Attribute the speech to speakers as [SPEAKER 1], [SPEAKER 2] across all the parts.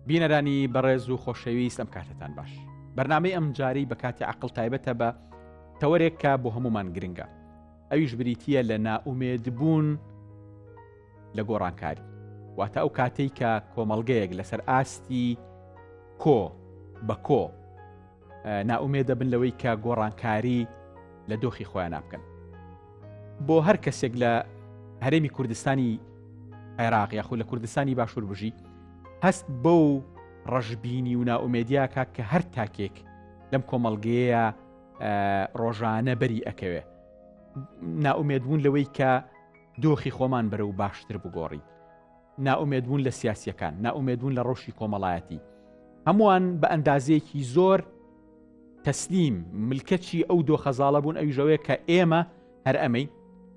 [SPEAKER 1] بینەرانی بەڕێز و خۆشەویست ئەم کاتتان باش بەرنمەی ئەم جارەی بە کاتی عقل تایبەتە بە تەوەرێک کە بۆ هەمومان گرنگە ئەویش بریتە لە نائومێدبوون لە گۆڕانکاری واتە ئەو کاتەی کە کۆمەڵگەیەک لەسەر ئاستی کۆ بە کۆ نائومێ دەبن لەوەی کە گۆڕانکاری لە دۆخی خۆیان نابکەن بۆ هەر کەسێک لە هەرێمی کوردستانی عێراق یاخود لە کوردستانی باشوور بژی هەست بەو ڕەشببینی و نائومێدیاکە کە هەر تاکێک لەم کۆمەڵگەیە ڕۆژانە بەری ئەکەوێ نائومێدبوون لەوەی کە دۆخی خۆمان بەرەو باشتر بگۆڕین نائومێدبوون لە سیاسیەکان، نائومێدبوون لە ڕەوشی کۆمەڵایەتی. هەمووان بە ئەندازەیەکی زۆر تەسلیم، ملکەچی ئەو دۆخە زاڵە بوون ئەویش ئەوەیە کە ئێمە هەر ئەمەین،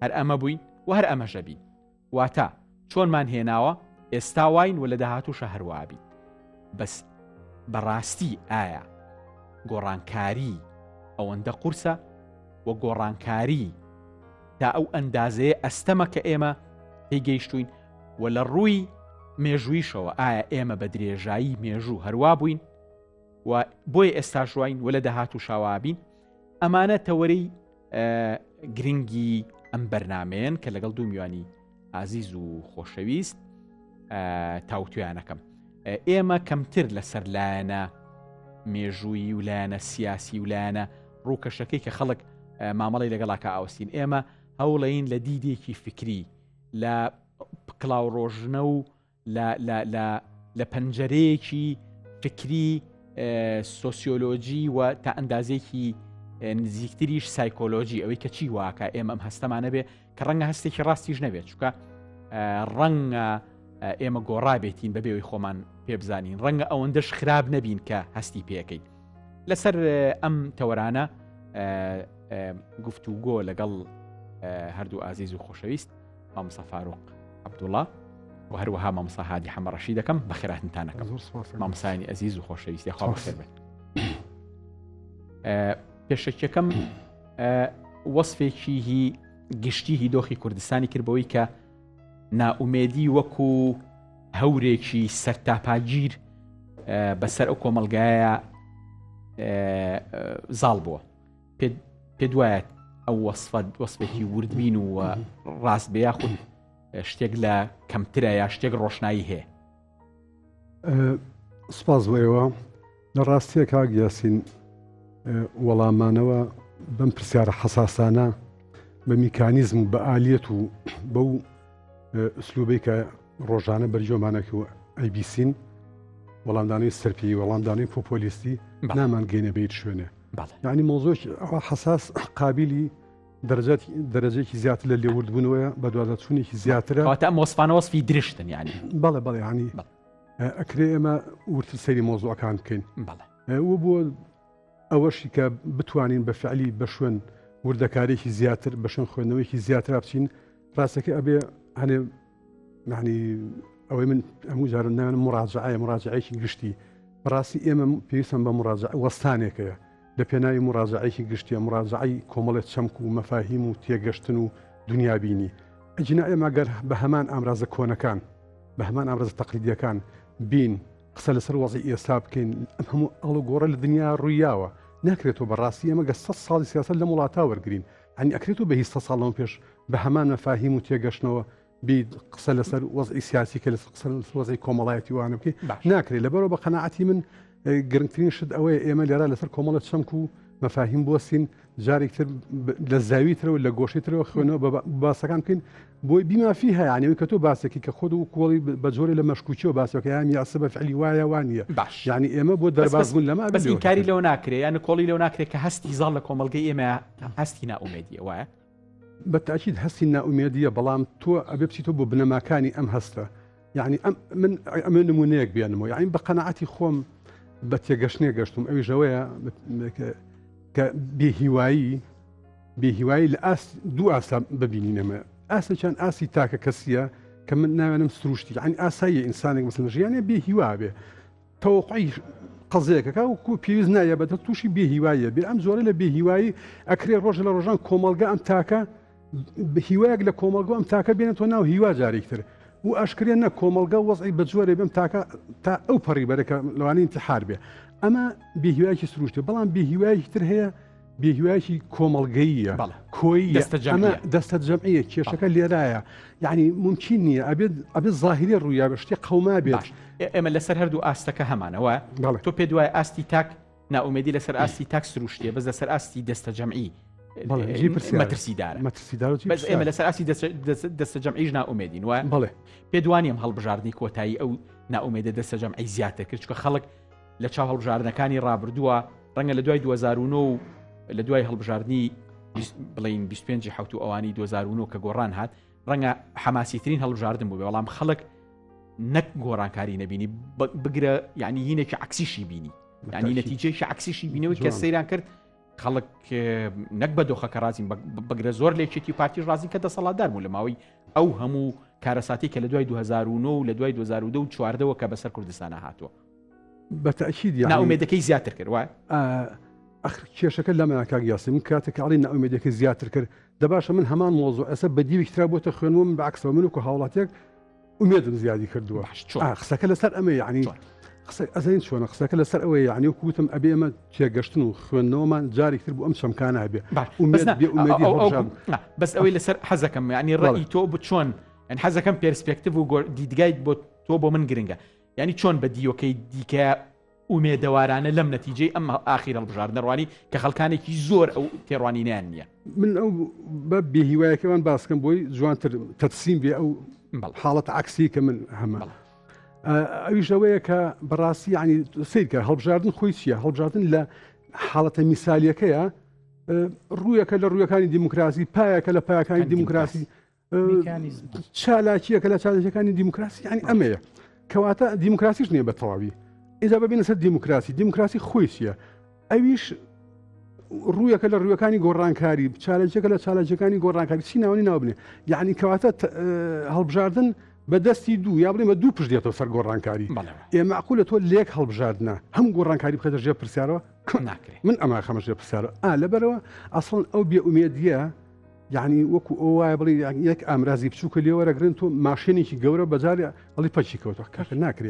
[SPEAKER 1] هەر ئەمە بووین و هەر ئەمەشە بین. واتە چۆنمان هێناوە ئێستا واین و لە داهاتووشە هەر وابین. بەس بەڕاستی ئایا گۆڕانکاری ئەوەندە قورسە؟ و گۆڕانکاری تا ئەو ئەندازەیە ئەستەمە کە ئێمە پێی گەیشتوین و لە ڕووی مێژوویشەوە ئایا ئێمە بە درێژایی مێژوو هەروا بووین و بۆیە ئێستاش واین و لە داهاتوو شاوابین ئەمانە تەوەرەی گرنگی ئەم بەرنمەیەن کە لەگەڵ دوو میوانی ئازیز و خۆشەویست تاوتویانەکەم ئێمە کەمتر لەسەر لایەنە مێژوویی و لایەنە سیاسی و لایەنە ڕووکەشەکەی کە خەڵک مامەڵی لەگەڵاکە ئاوسین ئێمە هەوڵین لە دیدێکی فکری لە کڵاو ڕۆژنە و لە پەنجەرەیەکی فکری سۆسیۆلۆجی و تا ئەندازێکی نزیکتریش سایکۆلۆژی ئەوەی کە چی واکە ئێمە ئەم هەستەمانە بێ کە ڕەنگە هەستێکی ڕاستیش نەبێت چکە ڕەنگە ئێمە گۆڕابێتین بەبێەوەی خۆمان پێ بزانین ڕەنگە ئەوەندەش خراپ نەبین کە هەستی پێەکەین لەسەر ئەم تەوەرانە گفتوگۆ لەگەڵ هەردوو ئازیز و خۆشەویست مامۆستا فاروق عەبدوڵا و هەروەها مامۆستا هادی حەمەڕەشی دەکەم بەخێرهاتنتان ئەکەم مامۆستایانی ئەزیز و خۆشەویستی خوا بەخێر بن پێشەکیەکەم وەصفێکی هی گشتی هی دۆخی کوردستانی کرد بەوەی کە نائومێدی وەکو هەورێکی سەرتاپاگیر بەسەر ئەو کۆمەلگایە زاڵ بووە پێت وایە ئەو وەسفە وەسفێکی وردبین و ڕاست بێ یاخود شتێک لە کەمترە یا شتێک ڕۆشنایی هەیە؟
[SPEAKER 2] سپاس بۆ ئێوە لە ڕاستیە کاک یاسین وەڵامانەوە بەم پرسیارە حەساسانە بە میکانیزم و بە ئالیەت و بەو ئسلوبەی کە ڕۆژانە بەرجۆمانەکە و ئەیبیسین وەڵامدانەوەی سەرپێی وەڵامدانەوەی پۆپۆلیستی نامانگەینە بە هیچ شوێنێ یعنی مۆزۆکی ئەوە حەساس قابلی دەرەجێکی زیاتر لە لێوردبوونەوەیە بەدواداچوونێکی زیاترە
[SPEAKER 1] واتە ئەم وەسفانە وەسفی درشتن یعنی
[SPEAKER 2] بەڵێ بەڵێ ینی ئەکرێ ئێمە ورتر سەیری مۆزوعەکان بکەین و بۆ ئەوەشی کە بتوانین بە فعلی بە شوێن وردەکارێکی زیاتر بە شوێن خوێندنەوەیکی زیاتر بچین ڕاستەکە ئەبێ هەنێ معنی ئەوەی من هەموو جارم ناوێن مراجعەیە مراجعەیەکی گشتی بەڕاستی ئێمە پێویستم بە مراجع وەستانێکەیە لە پێناوی مراجعەیەکی گشتیە مراجعەی کۆمەڵێ چەمک و مەفاهیم و تێگەشتن و دنیابینی ئەجینا ئێمە گەر بە هەمان ئامرازە کۆنەکان بە هەمان ئامرازە تەقلیدیەکان بین قسە لەسەر وەزعی ئێستا بکەین ئەم هەموو ئاڵوگۆڕە لە دنیا ڕوویاوە ناکرێتەوە بەڕاستی ئێمە گە سە ساڵی سیاسەت لەم وڵاتە وەرگین هەنی ئەکرێتەوە بە هیچ سە ساڵ لەمە پێش بە هەمان مەفاهیم و تێگەشتنەوە بیت قسە لەسەر وەزعی سیاسی کە لەسەر قسە لەسەر وەزعی کۆمەڵایەتی وانە بکەیت ناکرێت لەبەرەوە بە قەناعەتی من گرنگترین شت ئەوەیە ئێمە لێرە لەسەر کۆمەڵە چەمک و مەفاهیم بوەستین جارێک تر لە زاوی ترەوە لە گۆشەی ترەوە خوێنەوە بە باسەکان بکەین بۆی بیمافی هەیە یعنی کە تۆ باسێکی کە خۆت و کۆڵی بە جۆرێ لە مەشکوچیەوە باسەکە یان یاسە بە فعلی وایە وانە
[SPEAKER 1] باش
[SPEAKER 2] یعنی ئێمە بۆ دەرباز بوون لەمە
[SPEAKER 1] بەس ئینکاری لەوە ناکرێ یان کۆڵی لەوە ناکرێت کە هەستی زاڵ لە کۆمەڵگەی ئێمە هەستی نائومێدیە وایە
[SPEAKER 2] بە تاکید هەستی نائومێدیە بەڵام تۆ ئەبێ بچیتەوە بۆ بنەماکانی ئەم هەستە یعنی ئەم من ئەمە نمونەیەک بێنمەوە یعنی بە قەناعەتی خۆم بە تێگەشتنێک گەشتم ئەویش ئەوەیە کە بێهیوایی بێهیوایی لە ئاست دوو ئاستا ببینین ئەمە ئاستێکیان ئاستی تاکە کەسیە کە من ناوێنم سروشتی یعنی ئاساییە ئینسانێک مەسەلەن ژیانێ بێهیوا بێ تەوەقعی قەزیەکەکە وەکو پێویست نایە بەدە تووشی بێهیواییە بێ ئەم جۆرە لە بێهیوایی ئەکرێ ڕۆژ لە ڕۆژان کۆمەڵگە ئەم تاکە هیوایەک لە کۆمەڵگە ئەم تاکە بێنێتەوە ناو هیوا جارێکتر. و ئاشکرێ نە کۆمەڵگە وەزعی بە جۆرێ بم تاکە تا ئەو پەڕی بەرەکە لەوانەیە انتحار بێ ئەمە بێهیوایەکی سروشتە بەڵام بێهیوایەکی تر هەیە بێهیوایەکی کۆمەڵگەییە کۆی ئەمە دەستە جەمعیە کێشەکە لێرایە یعنی ممکن نییە ئەبێت ئەبێت ظاهری ڕوویا بە شتێ قەوما بێت
[SPEAKER 1] ئێمە لەسەر هەردوو ئاستەکە هەمانەوە تۆ پێ دوای ئاستی تاک نائومێدی لەسەر ئاستی تاک سروشتیە بەس لەسەر ئاستی دەستە جەمعی مەترسیدارە بەس ئێمە لەسەر ئاستی دەستە جەمعیش نائومێدین وە
[SPEAKER 2] بەڵێ
[SPEAKER 1] پێ دوانیم هەڵبژاردنی کۆتایی ئەو نائومێدە دەستە جەمعی زیاتر کرد چکە خەڵک لە چاو هەڵبژاردنەکانی ڕابردووە ڕەنگە لە دوای 2009 و لە دوای هەڵبژاردنی بڵین 25 حوت و ئەوانی 2009 کە گۆڕان هات ڕەنگە حەماسیترین هەڵبژاردن بوو بەڵام خەڵک نەک گۆڕانکاری نەبینی بگرە یعنی هینێکی عکسیشی بینی ینی نەتیجەیەکی عکسیشی بینەوەی کە سەیران کرد خەڵک نەک بە دۆخەکە ڕازین بگرە زۆر لێکێتی پارتیش ڕازین کە دەسەڵاتدار بوو لە ماوەی ئەو هەموو کارەساتی کە لە دوای 2009 و لە دوای 2002 و چواردەوە کە بەسەر کوردستانە هاتووە
[SPEAKER 2] بە تەئکید
[SPEAKER 1] یانی نائومێدەکەی زیاتر کرد وایە؟
[SPEAKER 2] ئەخر کێشەکە لەمە کاک یاسین من کاتێک کە ئەڵێی نائومێدیەکەی زیاتر کرد دە باشە من هەمان مۆزوع ئێستا بە دیوێکی ترا بۆتە خوێنەوە من بەعکسەوە من وەکو هاوڵاتیەک ئومێدم زیادی کردووە
[SPEAKER 1] باش چۆن؟
[SPEAKER 2] ئا قسەکە لەسەر ئەمە یعنی
[SPEAKER 1] چۆن؟
[SPEAKER 2] قسە ئەزانین چۆنە قسەکە لەسەر ئەوەیە یعنی وەکو وتم ئەبێ ئێمە تێگەشتن و خوێندنەوەمان جارێکی تر بۆ ئەم چەمکانە هەبێ
[SPEAKER 1] باش بەس
[SPEAKER 2] ئومێد
[SPEAKER 1] نا
[SPEAKER 2] بێ ئومێدی
[SPEAKER 1] ئەو ئەو
[SPEAKER 2] هەڵبژاردن
[SPEAKER 1] نا بەس ئەوەی لەسەر حەزەکەم یعنی
[SPEAKER 2] بەڵێ
[SPEAKER 1] ڕەئی تۆ بۆ چۆن یعنی حەزەکەم پێرسپێکتیڤ و گۆ- دیدگای بۆ تۆ بۆ من گرنگە یانی چۆن بە دیوەکەی دیکە ئومێدەوارانە لەم نەتیجەی ئەم ئاخیر هەڵبژاردنە ڕوانی کە خەڵکانێکی زۆر ئەو تێڕوانینیان نییە؟
[SPEAKER 2] من ئەو بە بێهیوایەکەمان باسکەم بۆی جوانتر تەتسیم بێ ئەو حاڵەت عکسی کە من هەمە ئەویش ئەوەیە کە بەڕاستی ینی سیرکە هەڵبژاردن خۆی چییە هەڵبژاردن لە حاڵەتە میسالیەکەیە ڕوویەکە لە ڕوویەکانی دیموکراسی پایەکە لە پایەکانی دیموکراسی چالاکیەکە لە چالاکیەکانی دیموکراسی یعنی ئەمەیە کەواتە دیموکراسیش نییە بە تەواوی ئێجا ببینە سەر دیموکراسی دیموکراسی خۆی چییە ئەویش ڕوویەکە لە ڕووەکانی گۆڕانکاری چالاکیەکە لە چالاکیەکانی گۆڕانکاری چی ناوەنی ناو بنێ یعنی کەواتە هەڵبژاردن بە دەستی دوو یا بڵێ بە دوو پشت دێتەوە سەر گۆڕانکاری ئێ معقولە تۆ لێک هەڵبژاردنە هەم گۆڕانکاری بخێتە ژێر پرسیارەوە
[SPEAKER 1] ناکرێت
[SPEAKER 2] من ئەمە خەمە ژێر پرسیارەوە ئا لەبەرەوە ئەسڵن ئەو بێ ئومێدیە یعنی وەکو ئەو وایە بڵێ یەک ئامرازی بچووکە لێ وەرەگرن تۆ ماشێنێکی گەورە بەجارێ ئەڵی پەکی کەوتەوە کاکە ناکرێ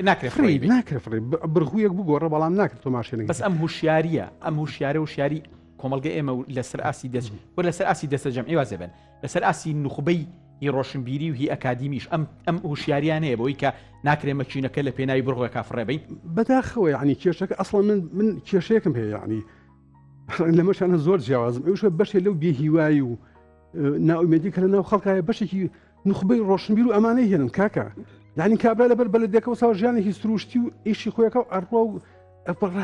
[SPEAKER 1] ناکرێ فڕی
[SPEAKER 2] ناکرێ فڕی بڕغویەک بگۆڕە بەڵام ناکرێت تۆ ماشێنێک
[SPEAKER 1] بەس ئەم هوشیاریە ئەم هوشیارە وشیاری کۆمەڵگە ئێمە لەسەر ئاسی دەست وە لەسەر ئاسی دەستە جەمعی وازێ بن لەسەر ئاسی نوخبەی هی ڕۆشنبیری و هی ئەکادیمیش ئەم ئەم هوشیاریانەیە بۆی کە ناکرێ مەکینەکە لە پێناوی بڕغێکا فڕێ بین
[SPEAKER 2] بەداخەوە یعنی کێشەکە ئەسڵ من من کێشەیەکم هەیە یعنی لەمەشانە زۆر جیاوازم ئەوش بەشێ لەو بێهیوایی و ناومێدی کە لە ناو خەڵکایە بەشێکی نخبەی ڕۆشنبیر و ئەمانەی هێنن کاکە یعنی کابرا لەبەر بەلدەکەەوە ساو ژیانێکی سروشتی و ئیشی خۆیەکە و ئەڕوا و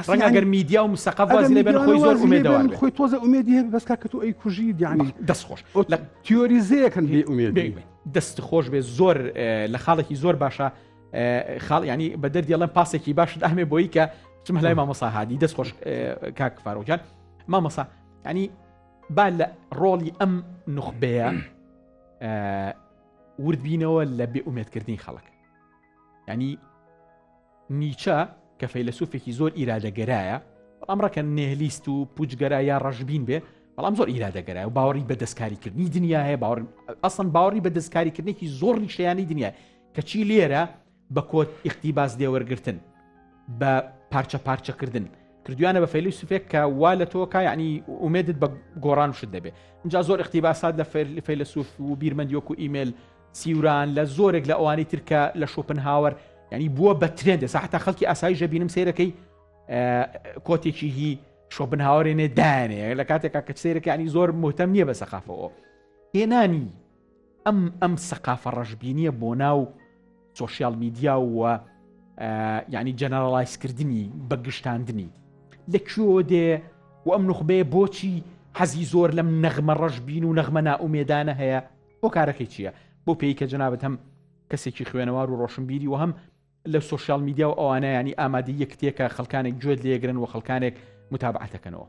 [SPEAKER 1] ڕەنگە میدیا و مسەقەف وازی لێ بێن خۆی زۆر ئومێدەوار
[SPEAKER 2] خۆی تۆزە ئومێدی هەبێ بەس کاکە تۆ ئەی کوژی یعنی
[SPEAKER 1] دەست خۆش
[SPEAKER 2] لە تیۆریزەیەکەن بێ ئومێدی
[SPEAKER 1] دەست خۆش بێ زۆر لە خاڵێکی زۆر باشە خاڵ ینی بە دەردی ئەڵێم پاسێکی باشت ئەهمێ بۆی کە چمە لای مامۆسا هادی دەست خۆش کاک فاروقیان مامۆسا ینی با لە ڕۆڵی ئەم نوخبەیە وردبینەوە لە بێ ئومێدکردنی خەڵک ینی نیچە کە فەیلەسوفێکی زۆر ئیرادەگەرایە بەڵام ڕەکە نێهلیست و پوچگەرا یا ڕەشبین بێ بەڵام زۆر ئیرادەگەرایە و باوەڕی بە دەستکاریکردنی دنیا هەیە باوەڕ ئەسڵەن باوەڕی بە دەستکاریکردنێکی زۆر ڕیشەیانی دنیا کەچی لێرە بە کۆت ئیقتیباس لێوەرگرتن بە پارچە پارچەکردن کردویانە بە فەیلسوفێک کە وا لە تۆکە یعنی ئومێدت بە گۆڕان شت دەبێ اینجا زۆر اقتیباسات لە فەیلسوف و بیرمەندی وەکو ئیمێل سیوران لە زۆرێک لە ئەوانەی ترکە لە شۆپنهاوەر ینی بووە بە ترێند ئێستا حتا خەڵکی ئاسایی ژەبینم سیرەکەی کۆتێکی هی شۆپنهاوەرێنێ دانێ لە کاتێکا کە سیرەکانی زۆر مهتەم نییە بە سەقافەوە هێنانی ئەم ئەم سەقافە ڕەشبینیە بۆ ناو سۆشیال میدیا و یعنی generalize کردنی بە گشتاندنی لە کوێوە دێ و ئەم نوخبەیە بۆچی حەزی زۆر لەم نەغمە ڕەشبین و نەغمە نائومێدانە هەیە هۆکارەکەی چییە؟ بەو پێی کە جەنابت هەم کەسێکی خوێنەوار و ڕۆشنبیری و هەم لە سۆشیال میدیا و ئەوانە ینی ئامادەی یەک کتێکە خەڵکانێک گوێت لێگرن و خەڵکانێک متابعەتەکەنەوە.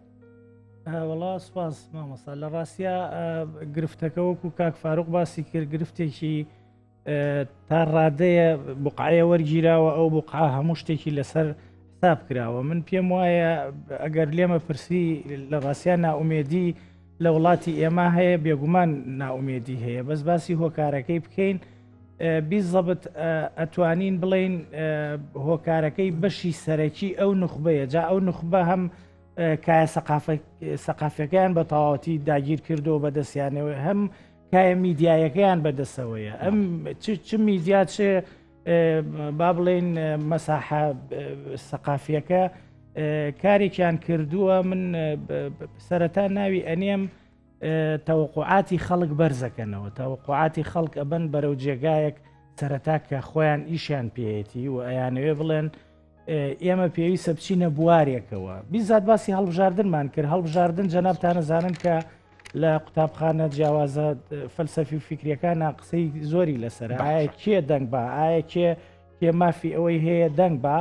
[SPEAKER 3] وەڵا سوپاس مامۆستا لە ڕاستیا گرفتەکە وەکو کاک فاروق باسی کرد گرفتێکی تا ڕادەیە بقعەیە وەرگیراوە ئەو بقعە هەموو شتێکی لەسەر حساب کراوە من پێم وایە ئەگەر لێمە پرسی لە ڕاستیا ناومێدی لە وڵاتی ئێمە هەیە بێگومان ناومێدی هەیە بەس باسی هۆکارەکەی بکەین. بیزەبت ئەتوانین بڵێین هۆکارەکەی بەشی سەرەکی ئەو نوخبەیە جا ئەو نوخبە هەم کایە سەقافەکەیان بە تەواوەتی داگیر کردو بەدەستیانەوە هەم کایە میدیایەکەیان بەدەستەوەیە ئەم چ میدیا چ با بڵێین مەساحە سەقافیەکە کارێکیان کردووە من سەرەتا ناوی ئەنێم تەوەقوعاتی خەڵک بەرزەکەنەوە تەوەقوعاتی خەڵک ئەبەن بەرەو جێگایەک سەرەتا کە خۆیان ئیشیان پێیەتی و ئەیانەوێ بڵێن ئێمە پێویستە بچینە بوارێکەوە بیزات باسی هەڵبژاردنمان کرد هەڵبژاردن جەنابتانە زانن کە لە قوتابخانە جیاوازە فەلسەفی و فیکریەکانە قسەی زۆری لەسەر ئایا کێ دەنگ بە ئایا کێ کێ مافی ئەوەی هەیە دەنگ بە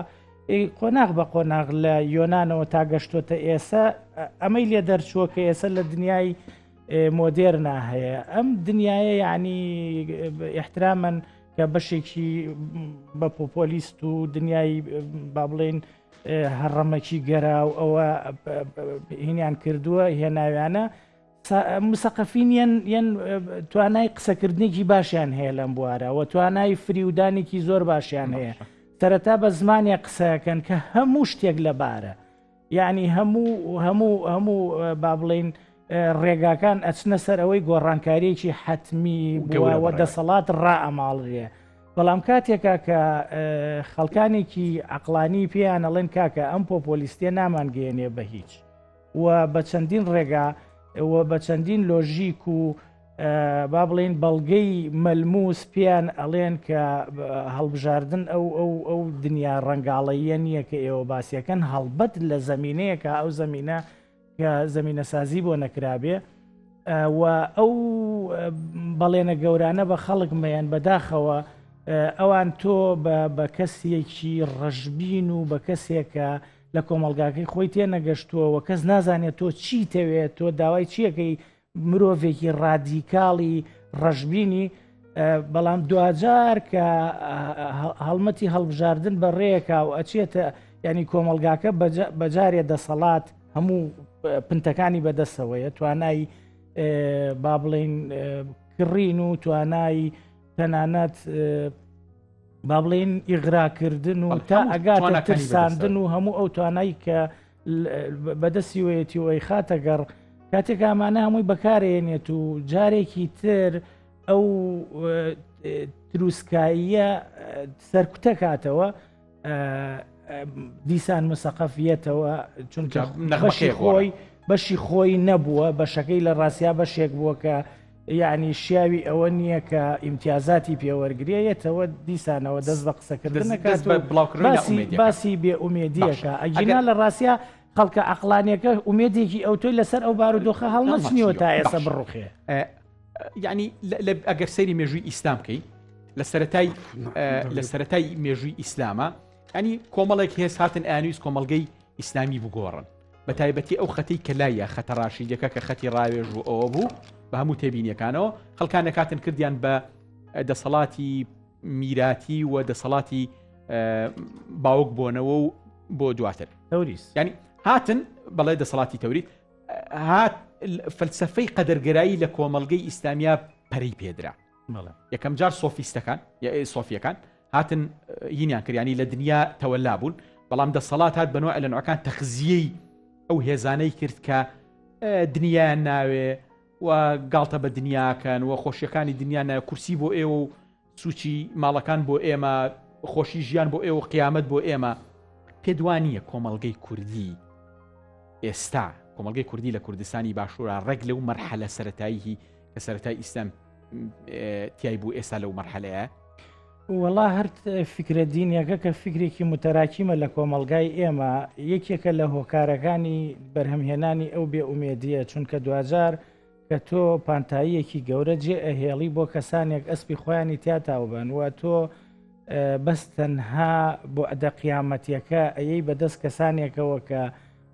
[SPEAKER 3] قۆناغ بە قۆناغ لە یۆناانەوە تا گەشتۆتە ئێسە ئەمەی لێ دەرچووە کە ئێسە لە دنیای مۆدێرنا هەیە ئەم دنیاە یعنی احترامن کە بەشێکی بە پۆپۆلیست و دنیای با بڵێن هەڕەمەکی گەرا و ئەوە هینیان کردووە هێناویانە مسەقەفین یەن یەن توانای قسەکردنێکی باشیان هەیە لەم بوارە و توانای فریودانێکی زۆر باشیان هەیە سەرەتا بە زمانێک قسەکەن کە هەموو شتێک لەبارە یعنی هەموو هەموو هەموو با بڵین ڕێگاکان ئەچنە سەر ئەوەی گۆڕانکاریەکی حەتمی بووە دەسەڵات ڕائەماڵرێ بەڵام کاتێکا کە خەڵکانێکی عقلانی پێیان ئەڵێن کاکە ئەم پۆپۆلیستیە نامانگەێنێ بە هیچ و بە چەندین ڕێگا و بە چەندین لۆژیک و با بڵێین بەڵگەی مەلموس پێیان ئەڵێن کە هەڵبژاردن ئەو ئەو ئەو دنیا ڕەنگاڵەیە نییە کە ئێوە باسیەکەن هەڵبەت لە زەمینەیەکە ئەو زەمینە کە زەمینەسازی بۆ نەکرابێ و ئەو بەڵێنە گەورانە بە خەڵک مەیەن بەداخەوە ئەوان تۆ بە کەسێکی ڕەشبین و بە کەسێکە لە کۆمەڵگاکەی خۆی تێنەگەشتووە و کەس نازانێت تۆ چی تەوێت تۆ داوای چیەکەی مرۆڤێکی ڕادیکاڵی ڕەشبینی بەڵام دواجار کە هەڵمەتی هەڵبژاردن بە ڕێکا و ئەچێتە ینی کۆمەلگاکە بەجارێ دەسەڵات هەموو پنتەکانی بەدەستەوەیە توانای با بڵین کڕین و توانای تەنانەت با بڵین ئیغراکردن و تا ئەگاتە ترساندن و هەموو ئەو توانای کە بەدەستی وەیەتی و ئەیخاتە گەڕ کاتێک ئامانە هەمووی بەکارێنێت و جارێکی تر ئەو تروسکاییە سەرکوتە کاتەوە دیسان مسەقەفیەتەوە چونکە بەشی خۆی بەشی خۆی نەبووە بەشەکەی لە ڕاستیا بەشێک بووە کە یعنی شیاوی ئەوە نییە کە ئیمتیازاتی پێوەرگریەتەوە دیسانەوە دەست بە قسەکردنەکات باسی بێ ئومێدیەکە ئەگینا لە ڕاستیا خەڵکە عقلانیەکە ئومێدێکی ئەوتۆی لەسەر ئەو بارودۆخە هەڵنەچنیەوە تا ئێستا بڕوخێ.
[SPEAKER 1] یعنی ئەگەر سەیری مێژووی ئیسلام بکەی لە سەتای لە سەتای مێژووی ئیسلامە ینی کۆمەڵێک هێز هاتن ئەیانویست کۆمەلگەی ئیسلامی بگۆڕن بە تایبەتی ئەو خەتی کە لایە خەتە ڕاشیدەکە کە خەتی ڕاوێژ و ئەوە بوو بە هەموو تێبینیەکانەوە خەڵکانە کاتن کردیان بە دەسەڵاتی میراتی و دەسەڵاتی باوک بۆنەوە و بۆ دواتر
[SPEAKER 3] تەوریس
[SPEAKER 1] ینی هاتن بەڵێ دەسەڵاتی تەوریت هات فەلسفەی قەدەرگەرایی لە کۆمەڵگەی ئیسلامیا پەرەی پێدرا یەکەم جار سۆفیستەکان سۆفیەکان هاتن هینیان کردیانی لە دنیا تەوەلا بوون بەڵام دەسەڵات هات بەنوع لە نوعەکان تەخزیەی ئەو هێزانەی کرد کە دنیایان ناوێ و گاڵتە بە دنیاکەن و خۆشیەکانی دنیا ناوێ کورسی بۆ ئێوە و سوچی ماڵەکان بۆ ئێمە خۆشی ژیان بۆ ئێوە قیامەت بۆ ئێمە پێت وا نییە کۆمەڵگەی کوردی ئێستا کۆمەڵگەی کوردی لە کوردستانی باشوورا ڕێک لەو مەرحەلە سەتایی کە سەتای ئیسلام تای بوو ئێستا لەو مەرحەلەیە؟
[SPEAKER 3] وەڵا هەر فکرە دینیەکە کە فکرێکی متەراکیمە لە کۆمەڵگای ئێمە یەکێکە لە هۆکارەکانی بەرهەمهێنانی ئەو بێ ئومێدیە چونکە دواجار کە تۆ پانتاییەکی گەورە جێ ئەهێڵی بۆ کەسانێک ئەسپی خۆیانی تیا تاوبەن و تۆ بەس تەنها بۆ ئەدە قیامەتیەکە ئەیەی بەدەست کەسانێکەوە کە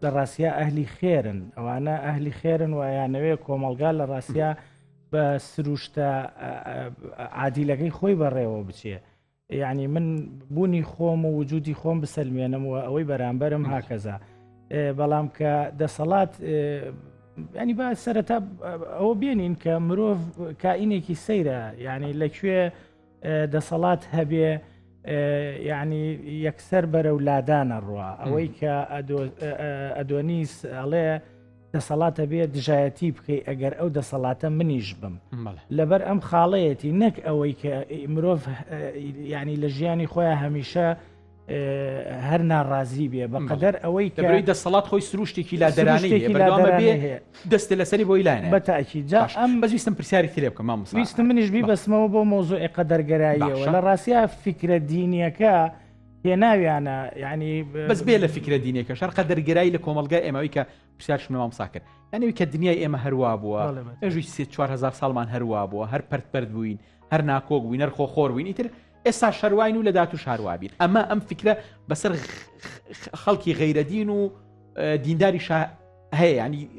[SPEAKER 3] لە ڕاستیا ئەهلی خێرن ئەوانە ئەهلی خێرن و ئەیانەوێ کۆمەڵگا لە ڕاستیا بە سروشتە عادیلەکەی خۆی بەڕێوە بچێ یعنی من بوونی خۆم و وجودی خۆم بسەلمێنم و ئەوەی بەرامبەرم هاکەزا بەڵام کە دەسەڵات ینی با سەرەتا ئەوە بێنین کە مرۆڤ کائینێکی سەیرە یعنی لەکوێ. دەسەڵات هەبێ یعنی یەکسەر بەرەو لادانە ڕوا ئەوەی کە ئەدۆنیس ئەڵێ دەسەڵاتە بێ دژایەتی بکەی ئەگەر ئەو دەسەڵاتە منیش بم لەبەر ئەم خاڵەیەتی نەک ئەوەی کە مرۆڤ ینی لە ژیانی خۆیان هەمیشە هەر ناڕازی بێ بە قەدەر ئەوەی
[SPEAKER 1] کە دەسەڵات خۆی سروشتێکی لادەرانی بەردەوامە بێ دەستە لەسەری بۆی لایەنە
[SPEAKER 3] بە تاکی جا
[SPEAKER 1] ئەم بەس ویستم پرسیاری ترێ بکەم مامۆستا
[SPEAKER 3] ویستم منیش بیبەستمەوە بۆ مەوزوعی قەدەرگەراییەوە لە ڕاستیا فیکرە دینیەکە هێناویانە یعنی
[SPEAKER 1] بەس بێ لە فیکرە دینیەکە شەر قەدەرگەرایی لە کۆمەڵگای ئێمەوەی کە پرسیارشم لە مامۆستا کرد یعنی کە دنیای ئێمە هەروا بووە مێژووی سێ 4000 ساڵمان هەروا بووە هەر پەرت پەرت بووین هەر ناکۆک بووین هەر خۆخۆر بووین ئیتر ئێستا شەرواین و لە داتوش هەروابین ئەمە ئەم فکرە بەسەر خەڵکی غەیرەدین و دینداری شا هەیە ینی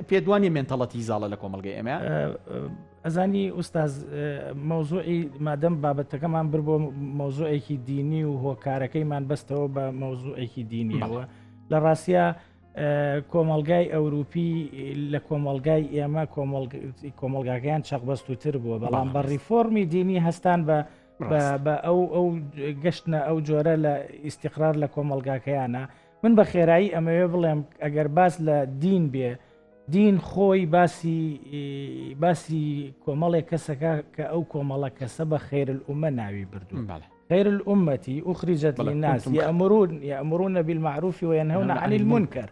[SPEAKER 1] پێدوانە مێنتەڵەتی زاڵە لە کۆمەلگەی ئێمە
[SPEAKER 3] ئەزانی ئوستاز مەوزوعی مادەم بابەتەکەمان بر بۆ مەوزوعێکی دینی و هۆکارەکەیمان بەستەوە بە مەوزوعێکی دینیەوە لە ڕاستە کۆمەلگای ئەوروپی لە کۆمەلگای ئێمە کۆمەلگاکەیان چەقبەستوتر بووە بەڵام بە ڕیفۆرمی دینی هەستان بە بە ئەو ئەو گەشتنە ئەو جۆرە لە ئیسیقرار لە کۆمەلگاکەیانە من بە خێرایی ئەمەوێ بڵێم ئەگەر باس لە دین بێ دین خۆی باسی باسی کۆمەڵێک کەسەکە کە ئەو کۆمەڵە کەسە بە خێر ئومە ناوی بردو خير الأمة أخرجت للناس يأمرون يأمرون بالمعروف وينهون عن المنكر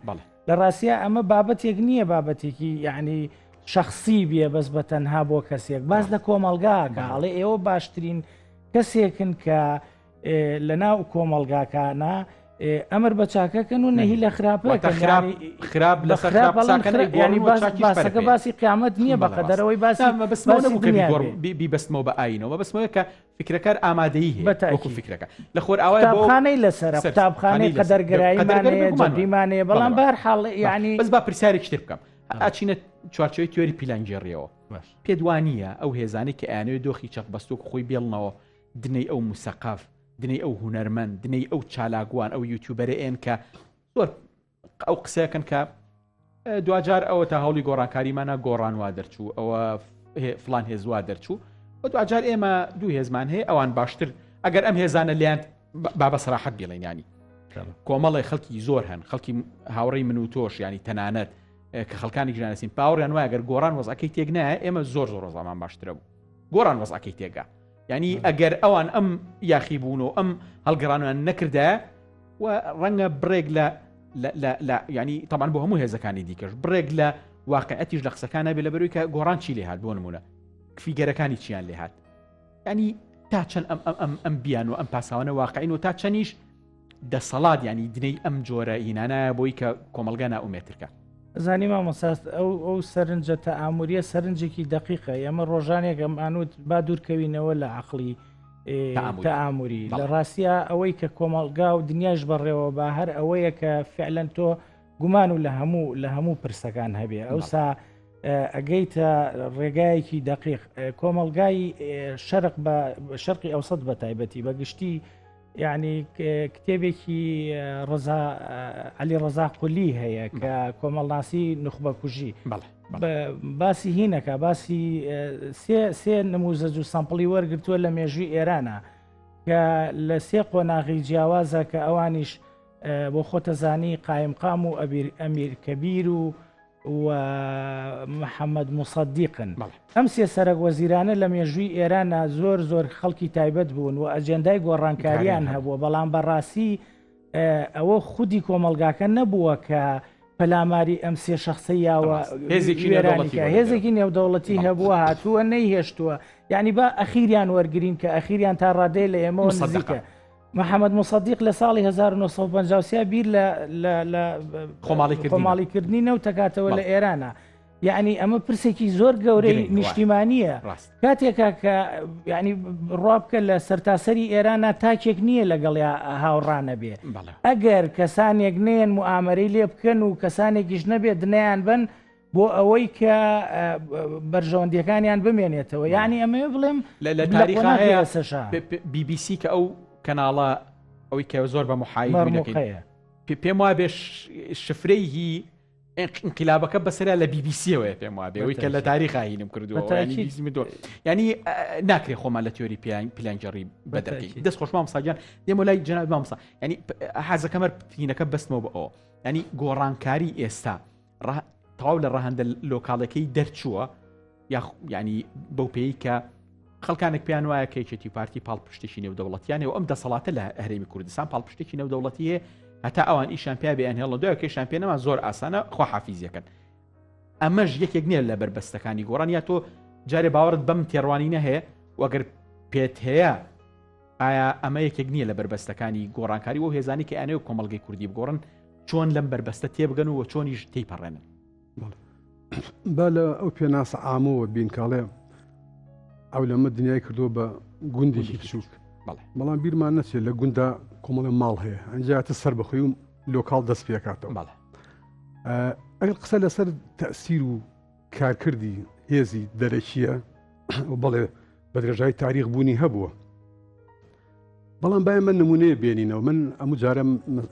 [SPEAKER 3] لە ڕاستیا ئەمە بابەتێک نییە بابەتێکی یعنی شخصی بێ بەس بە تەنها بۆ کەسێک باس لە کۆمەلگاکە ئەڵێ ئێوە باشترین کەسێکن کە لە ناو کۆمەلگاکانە ئەمر بە چاکەکەن و نەهی لە خراپە
[SPEAKER 1] خراپ خراپ لە خراپ
[SPEAKER 3] باسەکە باسی قیامەت نییە بە قەدەرەوەی باسی
[SPEAKER 1] بیبەستمەوە بە ئاینەوە بەسمەوە کە فکرەکار ئامادەیی هەیە وەکو فکرەکە لە خۆر ئاوای
[SPEAKER 3] قوتابخانەی لەسەرە قوتابخانەی قەدەرگەراییمانەیە جەبریمانەیە بەڵام بەهەر حاڵ
[SPEAKER 1] یعنی بەس با پرسیارێکی تر بکەم ئاچینە چوارچێوەی تیۆری پیلانگێڕیەوە پێت وانییە ئەو هێزانەی کە ئەیانەوێت دۆخی چەقبەستووک خۆی بێڵنەوە دنەی ئەو موسەقەف دنەی ئەو هونەرمەند دنەی ئەو چالاکوان ئەو یوتیوبەرە ئێن کە زۆر ئەو قسەکەن کە دواجار ئەوە تا هەوڵی گۆڕانکاریمانە گۆڕان وا دەرچوو ئەوە فلان هێزوا دەرچوو و دواجار ئێمە دوو هێزمان هەیە ئەوان باشتر ئەگەر ئەم هێزانە لیان بابە سەراحەت بڵێن ینی کۆمەڵی خەڵکی زۆر هەن خەڵکی هاوڕێی من و تۆش ینی تەنانەت کە خەڵکانی ژانسین پاوەڕیان وایە گەر گۆڕان وەزەکەی تێک نایە ئێمە زۆر زۆر ڕۆزامان باشترە بوو گۆڕان وەزەکەی تێگا ینی ئەگەر ئەوان ئەم یاخی بوون و ئەم هەڵگەڕانیان نەکردایە و ڕەنگە بڕێک لە لە ینی تەمان بۆ هەموو هێزەکانی دیکەش بڕێک لە واقعەتیش لە قسەکان نابێت لە بەروی کە گۆڕان چی لێهات بۆ نمونە فیگەرەکانی چیان لێهات ینی تا چەند ئەم ئەم ئەم ئەم بیان و ئەم پاساوانە واقعین و تا چەنیش دەسەڵات ینی دنەی ئەم جۆرە هینانایە بۆی کە کۆمەلگا ناومێترکە
[SPEAKER 3] زانی مامۆساست ئەو ئەو سەرنجە تەئاموریە سەرنجێکی دەقیقە ئێمە ڕۆژانێک ئەم ئانوت با دوورکەوینەوە لە عقلی تەئاموری لە ڕاستیا ئەوەی کە کۆمەڵگا و دنیاش بەڕێوە بە هەر ئەوەیە کە فعلەن تۆ گومان و لە هەموو لە هەموو پرسەکان هەبێ ئەوسا ئەگەیتە ڕێگایەکی دەقیق کۆمەلگای شەرق بە شەرقی ئەوسەد بە تایبەتی بە گشتی یعنی کتێبێکی ڕزا علی ڕزا قولی هەیە کە کۆمەڵناسی نوخبە کوژی باسی هینەکە باسی سێ نموزەج و سامپڵی وەرگتووە لە مێژووی ئێرانە کە لە سێ قۆناغی جیاوازە کە ئەوانیش بۆ خۆتەزانی قایمقام و ئەبیر ئەمیر کەبیر و و محەممەد موسەدیقن. ئەم سێ سەرەک وەزیرانە لە مێژووی ئێرانە زۆر زۆر خەڵکی تایبەت بوون و ئەجێندای گۆڕانکاریان هەبووە، بەڵام بە ڕاستی ئەوە خودی کۆمەڵگاکە نەبووە کە پەلاماری ئەم سێ شەخسەی یاوە هێزێکی نێودەوڵەتی هەبووە هاتووە نەیهێشتووە یعنی با ئەخیریان وەرگین کە ئەخیریان تا ڕادەیە لە ئێمەوە نزیکە. محەمەد موسەدیق لە ساڵی 1953 بیر لە لە خۆماڵیکردنی نەوتەکاتەوە لە ئێرانە. یعنی ئەمە پرسێکی زۆر گەورەی نیشتیمانیە کاتێکا کە ینی ڕابکە لە سەرتاسەری ئێرانە تاکێک نییە لەگەڵ هاوڕانە بێ ئەگەر کەسانێک نێن موئامەرەی لێ بکەن و کەسانێکیش نەبێت دنیان بن بۆ ئەوەی کە بەرژەوەندیەکانیان بمێنێتەوە یعنی ئەمەوێ بڵێم
[SPEAKER 1] لە تاریخا هەیە BBC کە ئەو کەناڵە ئەوەی کە زۆر بە محاید پێم وابێ شفرەی هی ئینقلابەکە بەسەرا لە بیبیسیەوەیە پێم وابێ ئەوەی کە لە تاریخا هینم کردووە ینی ناکرێ خۆمان لە تیۆری پلانگێڕی بەدەرکەین دەست خۆش مامۆستا گیان دێمە لای جەنابی مامۆستا ینی حەزەکەمەر پینەکە بەستمەوە بە ئەوە ینی گۆڕانکاری ئێستا تەواو لە ڕەهەندە لۆکاڵەکەی دەرچووە ینی بەو پێی کە خەڵکانێک پێیان وایە کە یەکێتی پارتی پاڵپشتێکی نێودەوڵەتیانە و ئەم دەسەڵاتە لە هەرێمی کوردستان پاڵپشتێکی نێودەوڵەتی هەیە هەتا ئەوان ئیشان پیا بێن هێڵە دوای کێشان پێ نەما زۆر ئاسانە خواحافیزیەکەن ئەمەش یەکێک نییە لە بەربەستەکانی گۆڕان یا تۆ جارێ باوەڕت بەم تێڕوانینە هەیە وەگەر پێت هەیە ئایا ئەمە یەکێک نییە لە بەربەستەکانی گۆڕانکاری و هێزانی کە ئەنێو کۆمەڵگەی کوردی بگۆڕن چۆن لەم بەربەستە تێبگەن و چۆنیش تێیپەڕێنن؟
[SPEAKER 2] با لە ئەو پێناسە عامەوە بین کاڵێ ئەو لەمە دنیای کردووە بە گوندێکی بچووک بەڵام بیرمان نەچێت لە گوندا کۆمەڵە ماڵ هەیە ئەنجاتە سەر بەخۆی و لۆکاڵ دەست پێکاتەوە ئەگەر قسە لەسەر تەسیر و کارکردی هێزی دەرەکیە بەڵێ بە درێژای تاریخ بوونی هەبووە بەڵام باە من نمونەیە بێنینەوە من ئەمو جارە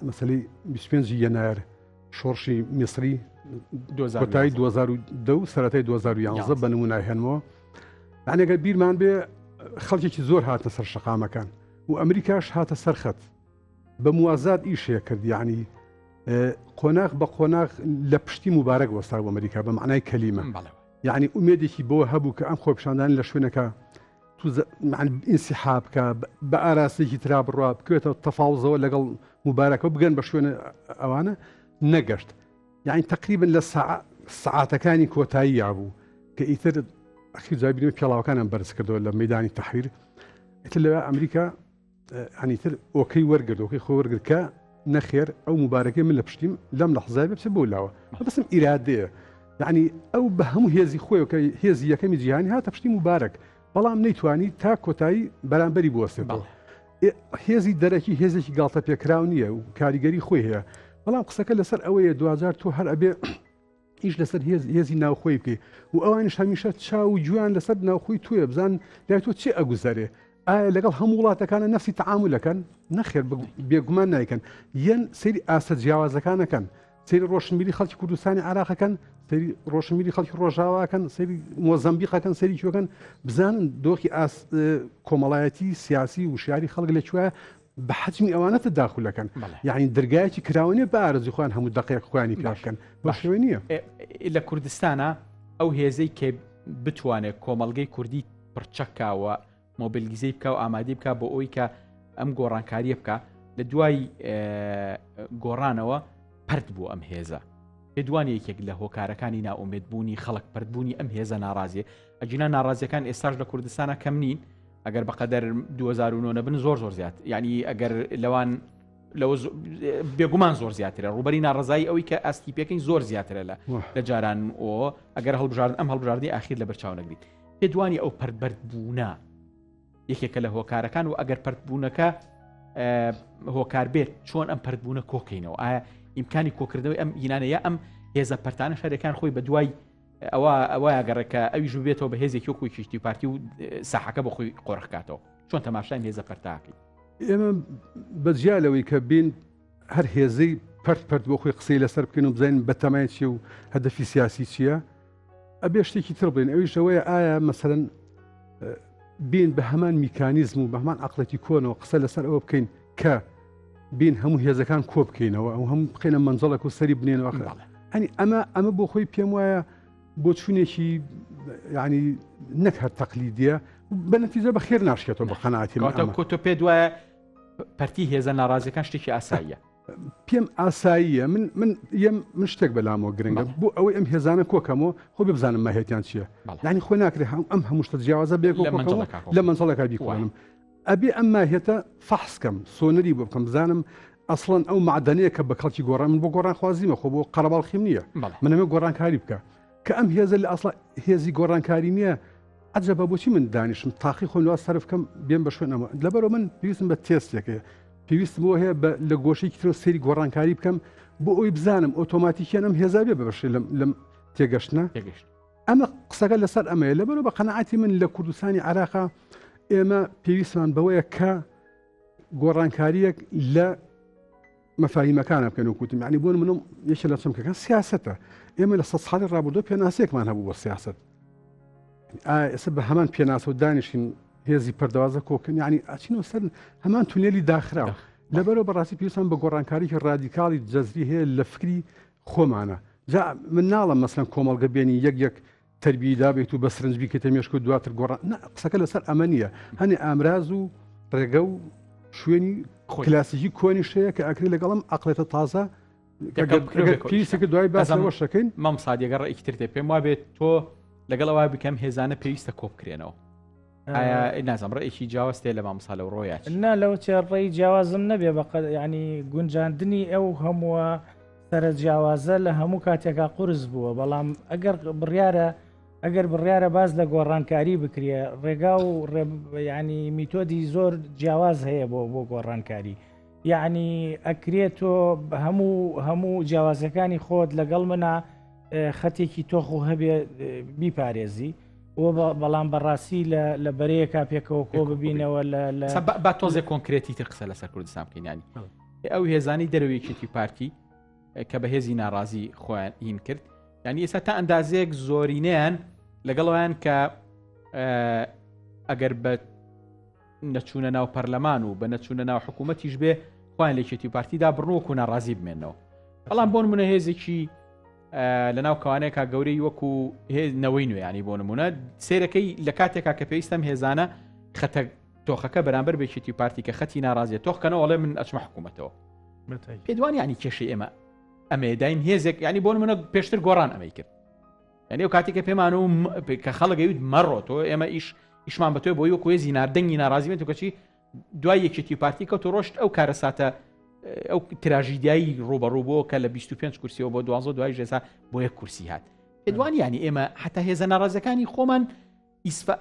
[SPEAKER 2] مەسلی 25 یەنایەر شۆڕشی میسری کۆتایی 2010 و سەرەتای 2011 بە نمونە هێنمەوە ئەنێگە بیرمان بێ خەڵکێکی زۆر هاتە سەر شەقامەکان و ئەمریکاش هاتە سەر خەت بە موازات ئیشێ کرد یعنی قۆناغ بە قۆناغ لە پشتی مبارەک وەستا بۆ ئەمریکا بە معنای کەلیمە یعنی ئومێدێکی بۆ هەبوو کە ئەم خۆپیشاندان لە شوێنەکە ئینسیحاب بکە بە ئاراستێکی ترا بڕوا بکوێتەوە تەفاوزەوە لەگەڵ مبارەکە بگەن بە شوێنە ئەوانە نەگەشت یعنی تقریبا لە سعاتەکانی کۆتایی یابوو کە ئیتر ئەخیر جابینەوە پێڵاوەکانیان بەرز کردەوە لە مەدانی تەحریر ئیتر لەوێ ئەمریکا ینی تر ئۆکەی وەرگرت ئۆکەی خۆ وەرگرت کە نەخێر ئەو مبارەکەی من لە پشتیم لەم لەحزای بچێ بۆ لاوە بەسم ئیرادەیە یعنی ئەو بە هەموو هێزی خۆی کە هێزی یەکەمی جیهانی هاتە پشتی مبارەک بەڵام نەیتوانی تا کۆتایی بەرامبەری بوەستێتەوە هێزی دەرەکی هێزێکی گاڵتە پێکراو نییە و کاریگەری خۆی هەیە بەڵام قسەکە لەسەر ئەوەیە دواجار تۆ هەر ئەبێ ئیش لەسەر هێز هێزی ناوخۆی بکەی و ئەوانیش هەمیشە چاو و گوێیان لەسەر ناوخۆی تۆیە بزان لای تۆ چی ئەگوزەرێ ئایا لەگەڵ هەموو وڵاتەکانە نەفسی تەعامولەکەن نەخێر بێگومان نایکەن یەن سەیری ئاستە جیاوازەکانەکەن سەیری ڕۆشنبیری خەڵکی کوردستانی عراقەکەن سەیری ڕۆشنبیری خەڵکی ڕۆژاواکەن سەیری مۆزەمبیقەکەن سەیری کوێکەن بزانن دۆخی ئاست کۆمەڵایەتی سیاسی وشیاری خەڵک لە کوێ بە حەجمی ئەوانە تەداخول ئەکەن یعنی دەرگایەکی کراوە نیە بە ئارەزوی خۆیان هەموو دەقێک خۆیانی پیا بکەن بە شێوە نییە
[SPEAKER 1] لە کوردستانە ئەو هێزەی کە بتوانێت کۆمەڵگەی کوردی پڕچەکاوە مۆبیلگیزەی بکە و ئامادەی بکە بۆ ئەوی کە ئەم گۆڕانکاریە بکە لە دوای گۆڕانەوە پرد بوو ئەم هێزە پێدوان یەکێک لە هۆکارەکانی نائومێد بوونی خەڵک پردبوونی ئەم هێزە ناڕازیە ئەگینا ناڕازیەکان ئێستاش لە کوردستانە کەم نین ئەگەر بەقەدەر 2009 نەبن زۆر زۆر زیات یعنی ئەگەر لەوان لەوە بێگومان زۆر زیاترە ڕوبەری ناڕزایی ئەوەی کە ئاستی پێکەین زۆر زیاترە لە لە جاران ئۆ ئەگەر هەڵبژارد ئەم هەڵبژاردنی ئاخیر لە بەرچاو نەگریت پێدوانی ئەو پردبەرد بوونە یەکێکە لە هۆکارەکان و ئەگەر پردبوونەکە هۆکار بێت چۆن ئەم پردبوونە کۆکەینەوە ئایا ئیمکانی کۆکردنەوەی ئەم یینانە یا ئەم هێزە پەرتانە شارەکان خۆی بە دوای ئەوە ئەوەیە گەڕێکە ئەویش ببێتەوە بە هێزێکی وەکو یەکێتی و پارتی و ساحەکە بۆ خۆی قۆرخ کاتەوە چۆن تەماشای هێزە پەرتاکەی
[SPEAKER 2] ئێمە بەجیا لەوەی کە بین هەر هێزەی پەرت پەرت بۆ خۆی قسەی لەسەر بکەین و بزانین بەتەمای چیە و هەدەفی سیاسی چییە ئەبێ شتێکی تر بڵێن ئەویش ئەوەیە ئایا مەسەرەن بین بە هەمان میکانیزم و بە هەمان عقلەتی کۆنەوە قسە لەسەر ئەوە بکەین کە بین هەموو هێزەکان کۆ بکەینەوە ئەو هەموو بخینە مەنجەڵێک و سەری بنێنەوە ئەنی ئەمە ئەمە بۆ خۆی پێم وایە بۆ چوونێکی ینی نەک هەر تەقلیدیە بە نەتیجە بە خێر ناشکێتەوە بە قەناعەتی من
[SPEAKER 1] کۆ تۆ پێ دوایە پەرتی هێزە ناڕازیەکان شتێکی ئاساییە
[SPEAKER 2] پێم ئاساییە من من یەم من شتێک بەلامەوە گرنگە بۆ ئەوەی ئەم هێزانە کۆکەمەوە خۆ بزانم ماهێتیان چییە یعنی خۆ ناکرێت هەم ئەم هەموو شتە جیاوازە بێ لە مەنجەڵەکە بیکۆنم ئەبێ ئەم ماهێتە فەحس کەم سۆنەری بۆ بکەم بزانم ئەسڵەن ئەو معدەنەیە کە بە کەڵکی گۆڕان من بۆ گۆڕانخوازیمە خۆ بۆ قەرەباڵخیم نییە من ئەمە گۆڕانکاری بکە کە ئەم هێزە لە ئەسڵا هێزی گۆڕانکاری نییە عجبە بۆچی من دانیشم تاقی خۆم لەوا سەرف کەم بێم بە شوێن ئەمە لەبەرەوە من پێویستم بە تێستێکەیە پێویستم بۆ هەیە بە لە گۆشەیەکی ترەوە سەیری گۆڕانکاری بکەم بۆ ئەوی بزانم ئۆتۆماتیکیان ئەم هێزا بێ بە بەشێ لەم لەم تێگەشتنە تێگەشت ئەمە قسەکە لەسەر ئەمەیە لەبەرەوە بە قەنەعاتی من لە کوردستانی عراقا ئێمە پێویستمان بەوەیە کە گۆڕانکاریەک لە مەفاهیمەکانە بکەین و کوتم یعنی بۆ منم یەکێ لە چەمکەکان سیاسەتە ئێمە لە سە ساڵی ڕابردوو پێناسێکمان هەبوو بۆ سیاست ئێستا بە هەمان پێناسە و دانیشین هێزی پەردەوازە کۆکەن یعنی ئەچینەوە سەر هەمان تونێلی داخراوە لەبەرەوە بەڕاستی پێویستان بە گۆڕانکاریی ڕادیکاڵی جەزری هەیە لە فکری خۆمانە جا من ناڵم مەسەن کۆمەڵگە بێنی یەک یەک تەربیەی دابێت و بە سرنج بیکەیتە مێشک و دواتر گۆڕان نا قسەکە لەسەر ئەمە نییە هەنێ ئامراز و ڕێگە و شوێنی کلاسیکی کۆنیش هەیە کە ئەکرێ لەگەڵم عقلێتە تازە پێویستەکە دوای باس لەوە شەکەین.
[SPEAKER 1] مام سادیەگە ڕێکی تر تێ پێم وابێت تۆ لەگەڵ ئەوە بکەم هێزانە پێویستە کۆبکرێنەوە نازم ڕێکی جیاواز تێ لە مامۆستا لەو ڕۆیە
[SPEAKER 3] نا لەو چێ ڕێی جیاوازم نەبێ بە ینی گونجاندنی ئەو هەمووە سەرە جیاوازە لە هەموو کاتێکا قورس بووە بەڵام ئەگەر بڕیارە ئەگەر بڕیارە باز لە گۆڕانکاری بکرێ ڕێگا و ینی میتۆدی زۆر جیاواز هەیە بۆ بۆ گۆڕانکاری یعنی ئەکرێت تۆ هەموو هەموو جیاوازەکانی خۆت لەگەڵ منە خەتێکی تۆخ و هەبێ بیپارێزی و بەڵام بەڕاستی لە بەرەیەکا پێکەوە کۆ ببینەوە لە
[SPEAKER 1] با تۆزێ کۆنکرێتی تر قسە لەسەر کوردستان بکەین ینی ئەو هێزانی دەرەوەی یەکێتی پارتی کە بە هێزی ناڕازی خۆیان هین کرد یعنی ئێستا تا ئەندازەیەک زۆرینەیان لەگەڵەوەیان کە ئەگەر بە نەچوونە ناو پەرلەمان و بە نەچوونە ناو حکوومەتیش بێ خۆیان لە یەکێتی و پارتیدا بڕن وەکو ناڕازی بمێنەوە بەڵام بۆ نمونە هێزێکی لە ناو کەوانێکا گەورەی وەکو هێز نەوەی نوێیانی بۆ نمونە سێرەکەی لە کاتێکا کە پێویستم هێزانە خەتە تۆخەکە بەرامبەر بێکێتی و پارتی کە خەتی ناڕازیە تۆخکەنەوە ئەڵێ من ئەچمە حکوومەتەوە پێدوان ینی کێشەی ئێمە ئەمێ دایم هێزێک ینی بۆ نمونە پێشتر گۆڕان ئەمەی کرد یعنی ئەو کاتێک کە پێمان و کە خەڵک ئەویت مەڕۆ تۆ ئێمە ئیش ئیشمان بە تۆی بۆی وەکو هێزی ناردەنگی ناڕازی بێت و کەچی دوای یەکێتی و پارتی کەوت و ڕۆشت ئەو کارەساتە ئەو تراژیدیایی ڕوبەڕوو بۆ کە لە 25 کورسیەوە بۆ 12 دوای ژێسا بۆ یەک کورسی هات پێدوان ینی ئێمە حتا هێزە ناڕازەکانی خۆمان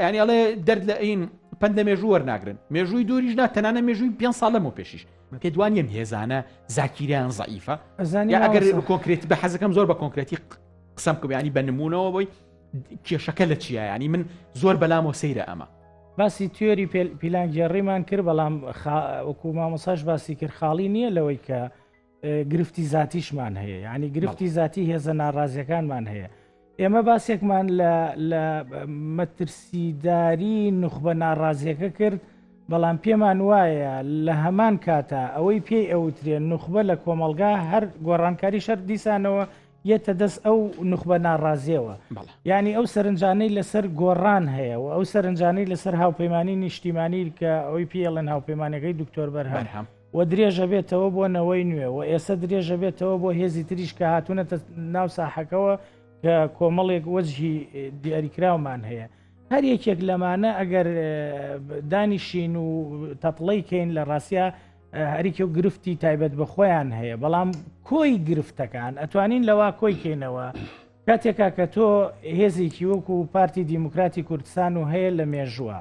[SPEAKER 1] ینی ئەڵێ دەرد لە ئەین پند لە مێژوو وەرناگرن مێژووی دووریش نا تەنانە مێژووی پێ ساڵ لەمەوە پێشیش پێدوان یەم هێزانە زاکیریان زعیفە ئەگەر کۆنکرێتی بە حەزەکەم زۆر بە کۆنکرێتی قسەم بکەم ینی بە نمونەوە بۆی کێشەکە لە چیە ینی من زۆر بەلامەوە سەیرە ئەمە.
[SPEAKER 3] باسی تیۆری پیلانگێڕیمان کرد بەڵام وەکو مامۆساش باسی کرد خاڵی نییە لەوەی کە گرفتی زاتیشمان هەیە یعنی گرفتی زاتی هێزە ناڕازیەکانمان هەیە ئێمە باسێکمان لە مەترسیداری نوخبە ناڕازیەکە کرد بەڵام پێمان وایە لە هەمان کاتا ئەوەی پێی ئەوترێن نوخبە لە کۆمەڵگا هەر گۆڕانکاری شەر دیسانەوە یەتە دەست ئەو نوخبە ناڕازیەوە یعنی ئەو سەرنجانەی لەسەر گۆڕان هەیە و ئەو سەرنجانەی لەسەر هاوپەیمانی نیشتیمانی کە ئەوەی پێڵێن هاوپەیمانەکەی دکتۆر بەرهەم و درێژە بێتەوە بۆ نەوەی نوێ و ئێستا درێژە بێتەوە بۆ هێزی تریش کە هاتوونەتە ناو ساحەکەوە کە کۆمەڵێک وەجهی دیاریکراومان هەیە هەر یەکێک لەمانە ئەگەر دانیشین و تەپڵەی کەین لە ڕاستیا هەریکە و گرفتی تایبەت بە خۆیان هەیە بەڵام کۆی گرفتەکان ئەتوانین لەوا کۆی کەینەوە کاتێکا کە تۆ هێزێکی وەکو پارتی دیموکراتی کوردستان و هەیە لە مێژووە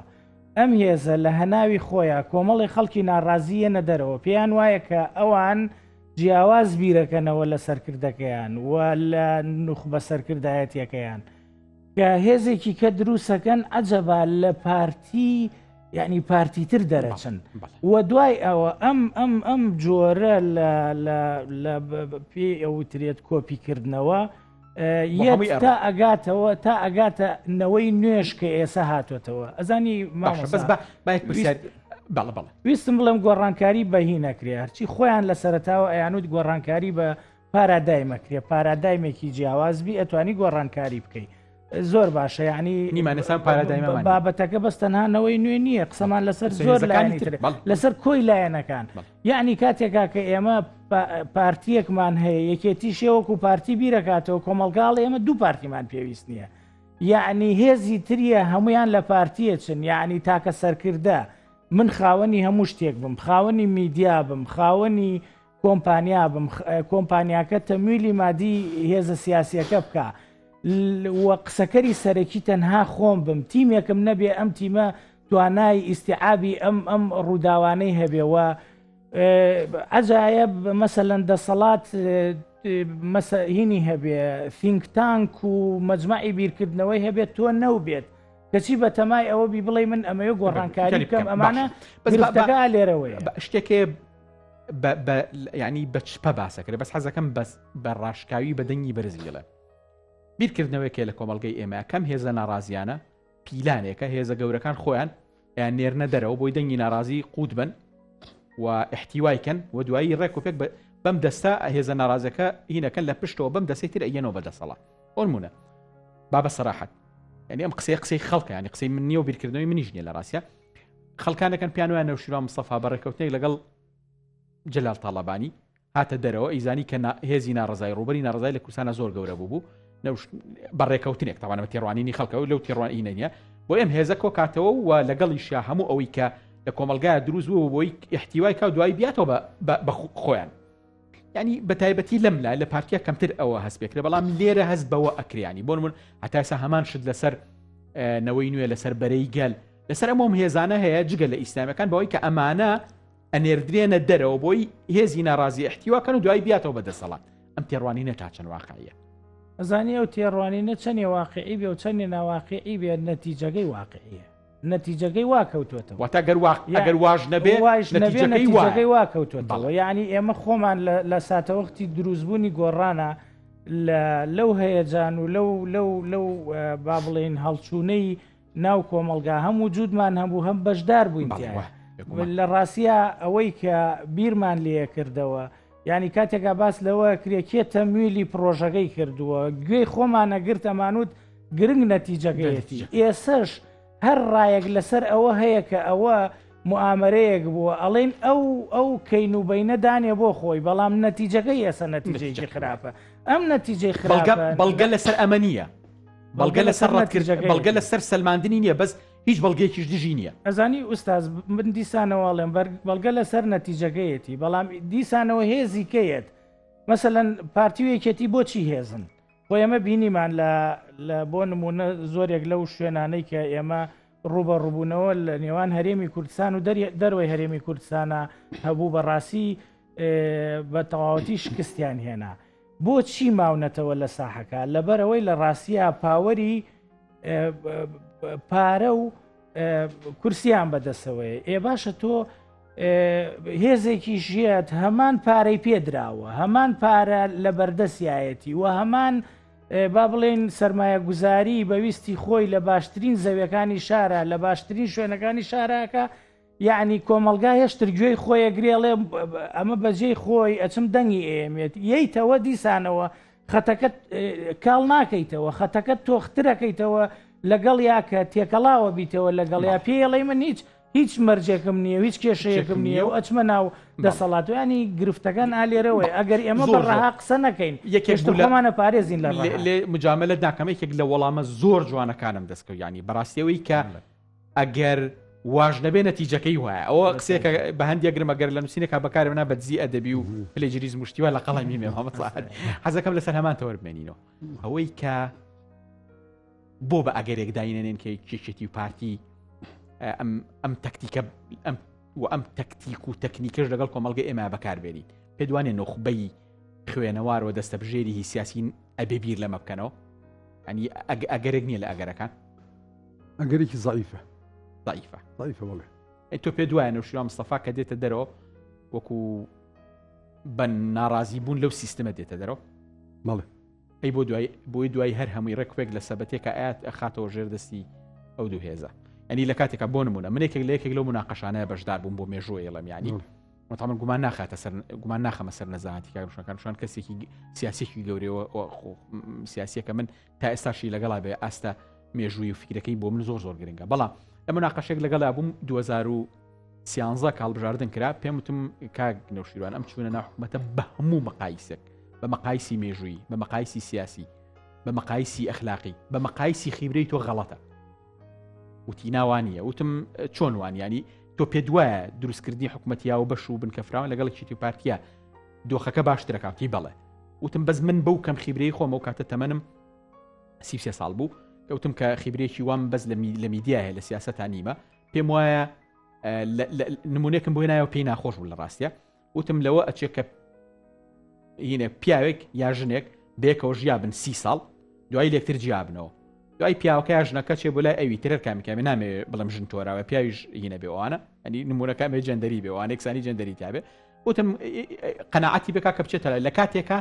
[SPEAKER 3] ئەم هێزە لە هەناوی خۆیان کۆمەڵی خەڵکی ناڕازی یەنە دەرەوە پێیان وایە کە ئەوان جیاواز بیرەکەنەوە لە سەرکردەکەیان و لە نوخبە سەرکردایەتیەکەیان کە هێزێکی کە دروستەکەن عجبا لە پارتی یعنی پارتی تر دەرەچن و دوای ئەوە ئەم ئەم ئەم جۆرە لە پێ ئەوترێت کۆپیکردنەوە تا ئەگاتەوە تا ئەگاتە نەوەی نوێش کە ئێسا هاتوێتەوە ئەزانی
[SPEAKER 1] بەس بەڵە بەڵە
[SPEAKER 3] ویستم بڵێم گۆڕانکاری بەهی نەکرێ هەرچی خۆیان لە سەرتاوە ئەیانوت گۆڕانکاری بە پارادایم ئەکرێ پارادایمێکی جیاواز بی ئەتوانی گۆڕانکاری بکەی زۆر باشە یعنی
[SPEAKER 1] نیمانەسان پارادایمە
[SPEAKER 3] بابەتەکە بەس تەنها نەوەی نوێ نییە قسەمان لەسەر زۆر لایەنی تر لەسەر کۆی لایەنەکان یعنی کاتێکا کە ئێمە پارتیەکمان هەیە یەکێتی شێوەک و پارتی بیرەکاتەوە کۆمەلگاڵ ئێمە دوو پارتیمان پێویست نییە یعنی هێزی تریە هەمویان لە پارتیە چن یعنی تاکە سەرکردە من خاوەنی هەموو شتێک بم خاوەنی میدیا بم خاوەنی کۆمپانیا بم کۆمپانیاکە تەمویلی مادی هێزە سیاسیەکە بکە و قسەکەری سەرەکی تەنها خۆم بم تیمێکم نەبێ ئەم تیمە توانای ئیسیعابی ئەم ئەم ڕووداوانەی هەبێ و عجایب مەسەلەن دەسەڵات هینی هەبێ think tank و مەجمعی بیرکردنەوەی هەبێت تۆ نەوبێت کەچی بەتەمای ئەوە بی بڵێ من ئەمەوێ گۆڕانکاری بکەم ئەمانە بەس لێرەوەیە
[SPEAKER 1] شتێکێ. ینی بە چپە باسەکرێ بەس حەزەکەم بەس بە ڕاشکاوی بە دەنگی بەرز بڵێ بیرکردنەوەیەکێ لە کۆمەڵگەی ئێمە کەم هێزە ناڕازیانە پیلانێکە هێزە گەورەکان خۆیان یان نێرنە دەرەوە بۆی دەنگی ناڕازی قوت بن و احتیوای کەن و دوایی ڕێک و پێک بەم دەستە هێزە ناڕازەکە هینەکەن لە پشتەوە بەم دەستەی تر ئەیەنەوە بە دەسەڵات ئۆنمونە با بە سەراحەت یعنی ئەم قسەیە قسەی خەڵکە یعنی قسەی من نییە و بیرکردنەوەی منیش نییە لە ڕاستە خەڵکانەکەن پیان وایە نەوشیروان مستەفا بە ڕێککەوتنێک لەگەڵ جەلال تاڵەبانی هاتە دەرەوە ئەیزانی کە هێزی ناڕزای ڕوبەری ناڕزای لە کوردستانە زۆر گەورە بوو بوو بە ڕێکەوتنێک تاوانەوە تێڕوانینی خەڵکەوە لەو تێڕوانینە نیە بۆ ئەم هێزە کۆکاتەوە و لەگەڵیشیا هەموو ئەوەی کە لە کۆمەلگای دروست بوو بۆی احتیوای کا دوای بیاتەوە بە خۆیان ینی بە تایبەتی لەم لا لە پارتیا کەمتر ئەوە هەست پێکرێ بەڵام لێرە هەست بەوە ئەکریانی بۆن من هەتا ئێستا هەمان شت لەسەر نەوەی نوێ لەسەر بەرەی گەل لەسەر ئەمۆم هێزانە هەیە جگە لە ئیسلامەکان بەوەی کە ئەمانە ئەنێردرێنە دەرەوە بۆی هێزی ناڕازی احتیواکەن و دوای بیاتەوە بە دەسەڵات ئەم تێڕوانینە تا چەند واقعیە؟
[SPEAKER 3] ئەزانی ئەو تێڕوانینە چەنێ واقعی بێ و چەنێ ناواقعی بێ نەتیجەکەی واقعیە نەتیجەکەی وا کەوتوێتەوە
[SPEAKER 1] واتە گەر وا ئەگەر واش نەبێ
[SPEAKER 3] وایش نەبێ نەتیجەکەی وا کەوتوێتەوە یعنی ئێمە خۆمان لە ساتەوەختی دروستبوونی گۆڕانە لە لەو هەیەجان و لەو لەو لەو با بڵێین هەڵچوونەی ناو کۆمەڵگا هەم وجودمان هەبوو هەم بەشدار بووین تیایا لە ڕاستیا ئەوەی کە بیرمان لێ کردەوە یعنی کاتێکا باس لەوە کرێ کێ تەمویلی پرۆژەکەی کردووە گوێی خۆمانە گرت ئەمانوت گرنگ نەتیجەکەیەتی ئێسش هەر ڕایەک لەسەر ئەوە هەیە کە ئەوە موئامەرەیەک بووە ئەڵێن ئەو ئەو کەین و بینە دانێ بۆ خۆی بەڵام نەتیجەکەی ئێسە نەتیجەیەکی خراپە ئەم نەتیجەی خراپە
[SPEAKER 1] بەڵگە لەسەر ئەمە نییە بەڵگە لەسەر ڕەتکردن بەڵگە لەسەر سەلماندنی نییە بەس هیچ بەڵگەیەکیش دژی نییە.
[SPEAKER 3] ئەزانی ئوستاز من دیسانەوە ئەڵێم بەڵگە لەسەر نەتیجەکەیەتی بەڵام دیسانەوە هێزی کەیەت مەسەلەن پارتی و یەکێتی بۆچی هێزن خۆ ئێمە بینیمان لە لە بۆ نمونە زۆرێک لەو شوێنانەی کە ئێمە ڕوبەڕوبوونەوە لە نێوان هەرێمی کوردستان و دەروی هەرێمی کوردستانە هەبوو بەڕاستی بە تەواوەتی شکستیان هێنا بۆچی ماونەتەوە لە ساحەکە لەبەرەوەی لە ڕاستیا پاوەری پارە و کورسیان بەدەسەوەیە ئێ باشە تۆ هێزێکی ژێت هەمان پارەی پێدراوە هەمان پارە لە بەردەستایەتی و هەمان با بڵێن سرمایە گوزاری بەویستی خۆی لە باشترین زەویەکانی شارە لە باشترین شوێنەکانی شاراکە یەعنی کۆمەڵگا هێشتر گوێی خۆیە گرێ ئەڵێ ئەمە بەجێی خۆی ئەچم دەنگی ئێمێت یەیتەوە دیسانەوە خەتەکەت کاڵ ناکەیتەوە خەتەکەت تۆخترەکەیتەوە لەگەڵ یا کە تێکەڵاوە بیتەوە لەگەڵ یا پێڵی من هیچ هیچ مەرجێکم نییە هیچ کێشەیەکم نییە و ئەچمە ناو دەسەڵاتوانی گرفتەکان ئالێرەوەی ئەگەر ئێمە زۆر ڕەها قسە نەکەین یەکێک خۆمانە پارێزین لە
[SPEAKER 1] لێ مجاملە ناکەم یەکێک لە وەڵامە زۆر جوانەکانم دەستکەوت ینی بەڕاستیەوەی کە ئەگەر واش نەبێ نەتیجەکەی وایە ئەوە قسەیەکە بە هەندێک گرم ئەگەر لە نووسینێکا بەکارم نا بە دزی ئەدەبی و پلێجریزم و شتی وا لە قەڵەمی مێ محەممەد سەعد حەزەکەم لەسەر هەمان تەوەر بمێنینەوە ئەوەی کە بۆ بە ئەگەرێک داینەنێن کە یەکێتی و پارتی ئەم ئەم تەکتیکە ئەم و ئەم تەکتیک و تەکنیکەش لەگەڵ کۆمەڵگە ئێمە بەکاربێنین پێدوانێ نوخبەی خوێنەوار و دەستەبژێری هی سیاسی ئەبێ بیر لەمە بکەنەوە ئەنی ئەگەرێک نییە لە ئەگەرەکان
[SPEAKER 2] ئەگەرێکی زعیفە
[SPEAKER 1] ضعیفە
[SPEAKER 2] ضعیفە بەڵێ
[SPEAKER 1] ئەی تۆ پێ دوایە نەوشیروان مستەفا کە دێتە دەرەوە وەکو بە ناڕازی بوون لەو سیستمە دێتە دەرەوە
[SPEAKER 2] بەڵێ
[SPEAKER 1] ئەی بۆ دوای بۆی دوای هەر هەمووی ڕێکوێک لە سەبەتێکە ئاات ئەخاتەوە ژێر دەستی ئەو دوو هێزە ئەنی لە کاتێکا بۆ نمونە منێکێک لە یەکێک لەو مناقەشانەیە بەشدار بووم بۆ مێژوو ئێڵم ینی وتامن گومان ناخاتە سەر گومان ناخەمە سەر نەزانەتی کاک شوانکان شوان کەسێکی سیاسێکی گەورەوە سیاسیەکە من تا ئێستاشی لەگەڵا بێ ئاستە مێژووی و فیکرەکەی بۆ من زۆر زۆر گرنگە بەڵام لە مناقەشێک لەگەڵا بووم 2013 کە هەڵبژاردن کرا پێم وتم کاک نەوشیروان ئەم چوونە ناو حکومەتە بە هەموو مەقایسێک بە مەقایسی مێژوویی بە مەقایسی سیاسی بە مەقایسی ئەخلاقی بە مەقایسی خیبرەی تۆ غەڵەتە وتی ناوانیە وتم چۆن وان ینی تۆ پێ دوایە دروستکردنی حکوومەتیا و بەش و بنکەفراوان لەگەڵ چیتی و پارتیا دۆخەکە باشترەکاتی بەڵێ وتم بەس من بەو کەم خیبرەی خۆم ئەو کاتە تەمەنم 33 ساڵ بوو کەوتم کە خیبرێکی وام بەس لە میدیا هەیە لە سیاسەتا نیمە پێم وایە نمونێکم بۆی نایەوە پێی ناخۆش بوو لە ڕاستە وتم لەوە ئەچێ کە هینە پیاوێک یا ژنێک بێکەوە ژیابن سی ساڵ دوای لێکتر جیابنەوە دوای پیاوەکە یا ژنەکە چێ بۆ لای ئەوی ترەر کامیکامی نامێ بڵم ژن تۆراوە پیاویش هینە بێوانە ئەنی نمونەکە مێ جەندەری بێوانێکسانی جەندەری تابێ. وتم قەناعەتی بکا کە بچێتە لای لە کاتێکە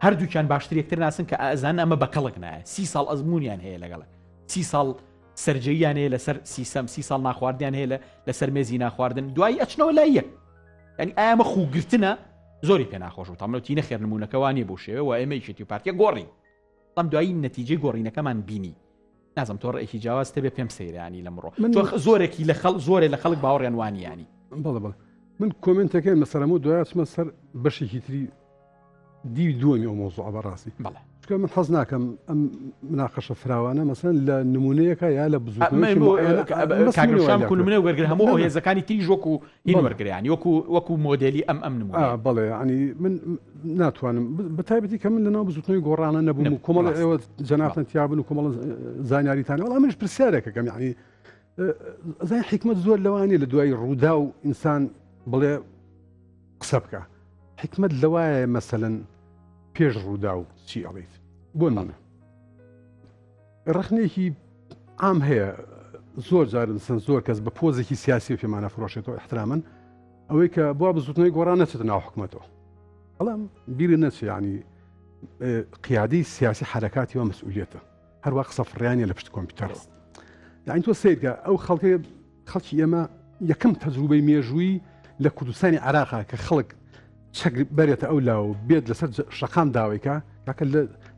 [SPEAKER 1] هەردووکیان باشتر یەکتر ناسن کە ئەزان ئەمە بە کەڵک نایە سی ساڵ ئەزمونیان هەیە لەگەڵ سی ساڵ سەرجەیان هەیە لەسەر سیسەم سی ساڵ ناخواردیان هەیە لەسەر مێزی ناخواردن دوایی ئەچنەوە لای یەک ینی ئایامە خوگرتنە زۆری پێ ناخۆش و تاملەتی نەخێر نمونونەکەوانیە بۆ شێوە و ئێمە یەکێتی و پارتیە گۆڕین بەڵام دوایی نەتیجەی گۆڕینەکەمان بینی نازم تۆ ڕێکی جیاواز تەبێ پێم سەیرانی لەمڕۆ من زۆرێکی لە خەڵ زۆرێ لە خەڵک باوەڕیان وانیانی
[SPEAKER 2] بەڵێ بەڵێ من کۆمنتەکەی مەسەرەم و دوای چمە سەر بەشێکی تری دیوی دووەمی ئەو مۆزوعە بەڕاستی
[SPEAKER 1] بەڵێ
[SPEAKER 2] چونکە من حەز ناکەم ئەم مناقەشە فراوانە مەسەن لە نمونەیەکە یا لە بزوتنەوەیەکی معەیەنە
[SPEAKER 1] کاک کو نمونە وەرگر هەموو ئەو هێزەکانی تریش وەکو هین وەرگرە یانی وەکو وەکو مۆدێلی ئەم ئەم نمونە
[SPEAKER 2] بەڵێ ینی من ناتوانم بەتایبەتی کە من لەناو بزوتنەوەی گۆڕانە نەبووم و کۆمەڵ ئێوە جەنابتان تیابن و کۆمەڵ زانیاریتان وەڵام منیش پرسیارێکەکەم یعنی زای حکمت زۆر لەوانە لە دوای ڕوودا و ئینسان بڵێ قسە بکە حکمت لەوایە مەسەن پێش ڕوودا و چی ئەڵیت بۆ نمونە ڕخنێکی عام هەیە زۆر جار سن زۆر کەس بە پۆزێکی سیاسی و پێمانە فرۆشێتەوە احترامن ئەوەی کە بۆ بزوتنەوەی گۆڕان نەچێتە ناو حکوومەتەوە بەڵام بیری نەچێ ینی قیادی سیاسی حرەکاتی وە مەسئولیتە هەروە قسە فڕیانە لە پشت کۆمپیوتەر یعنی تۆ سیرکە ئەو خەڵکی خەڵکی ئێمە یەکەم تەجروبەی مێژووی لە کوردستانی عراقا کە خەڵک چەک بەرێتە ئەو لاوە و بێت لەسەر شەقام داوەیکا کاکە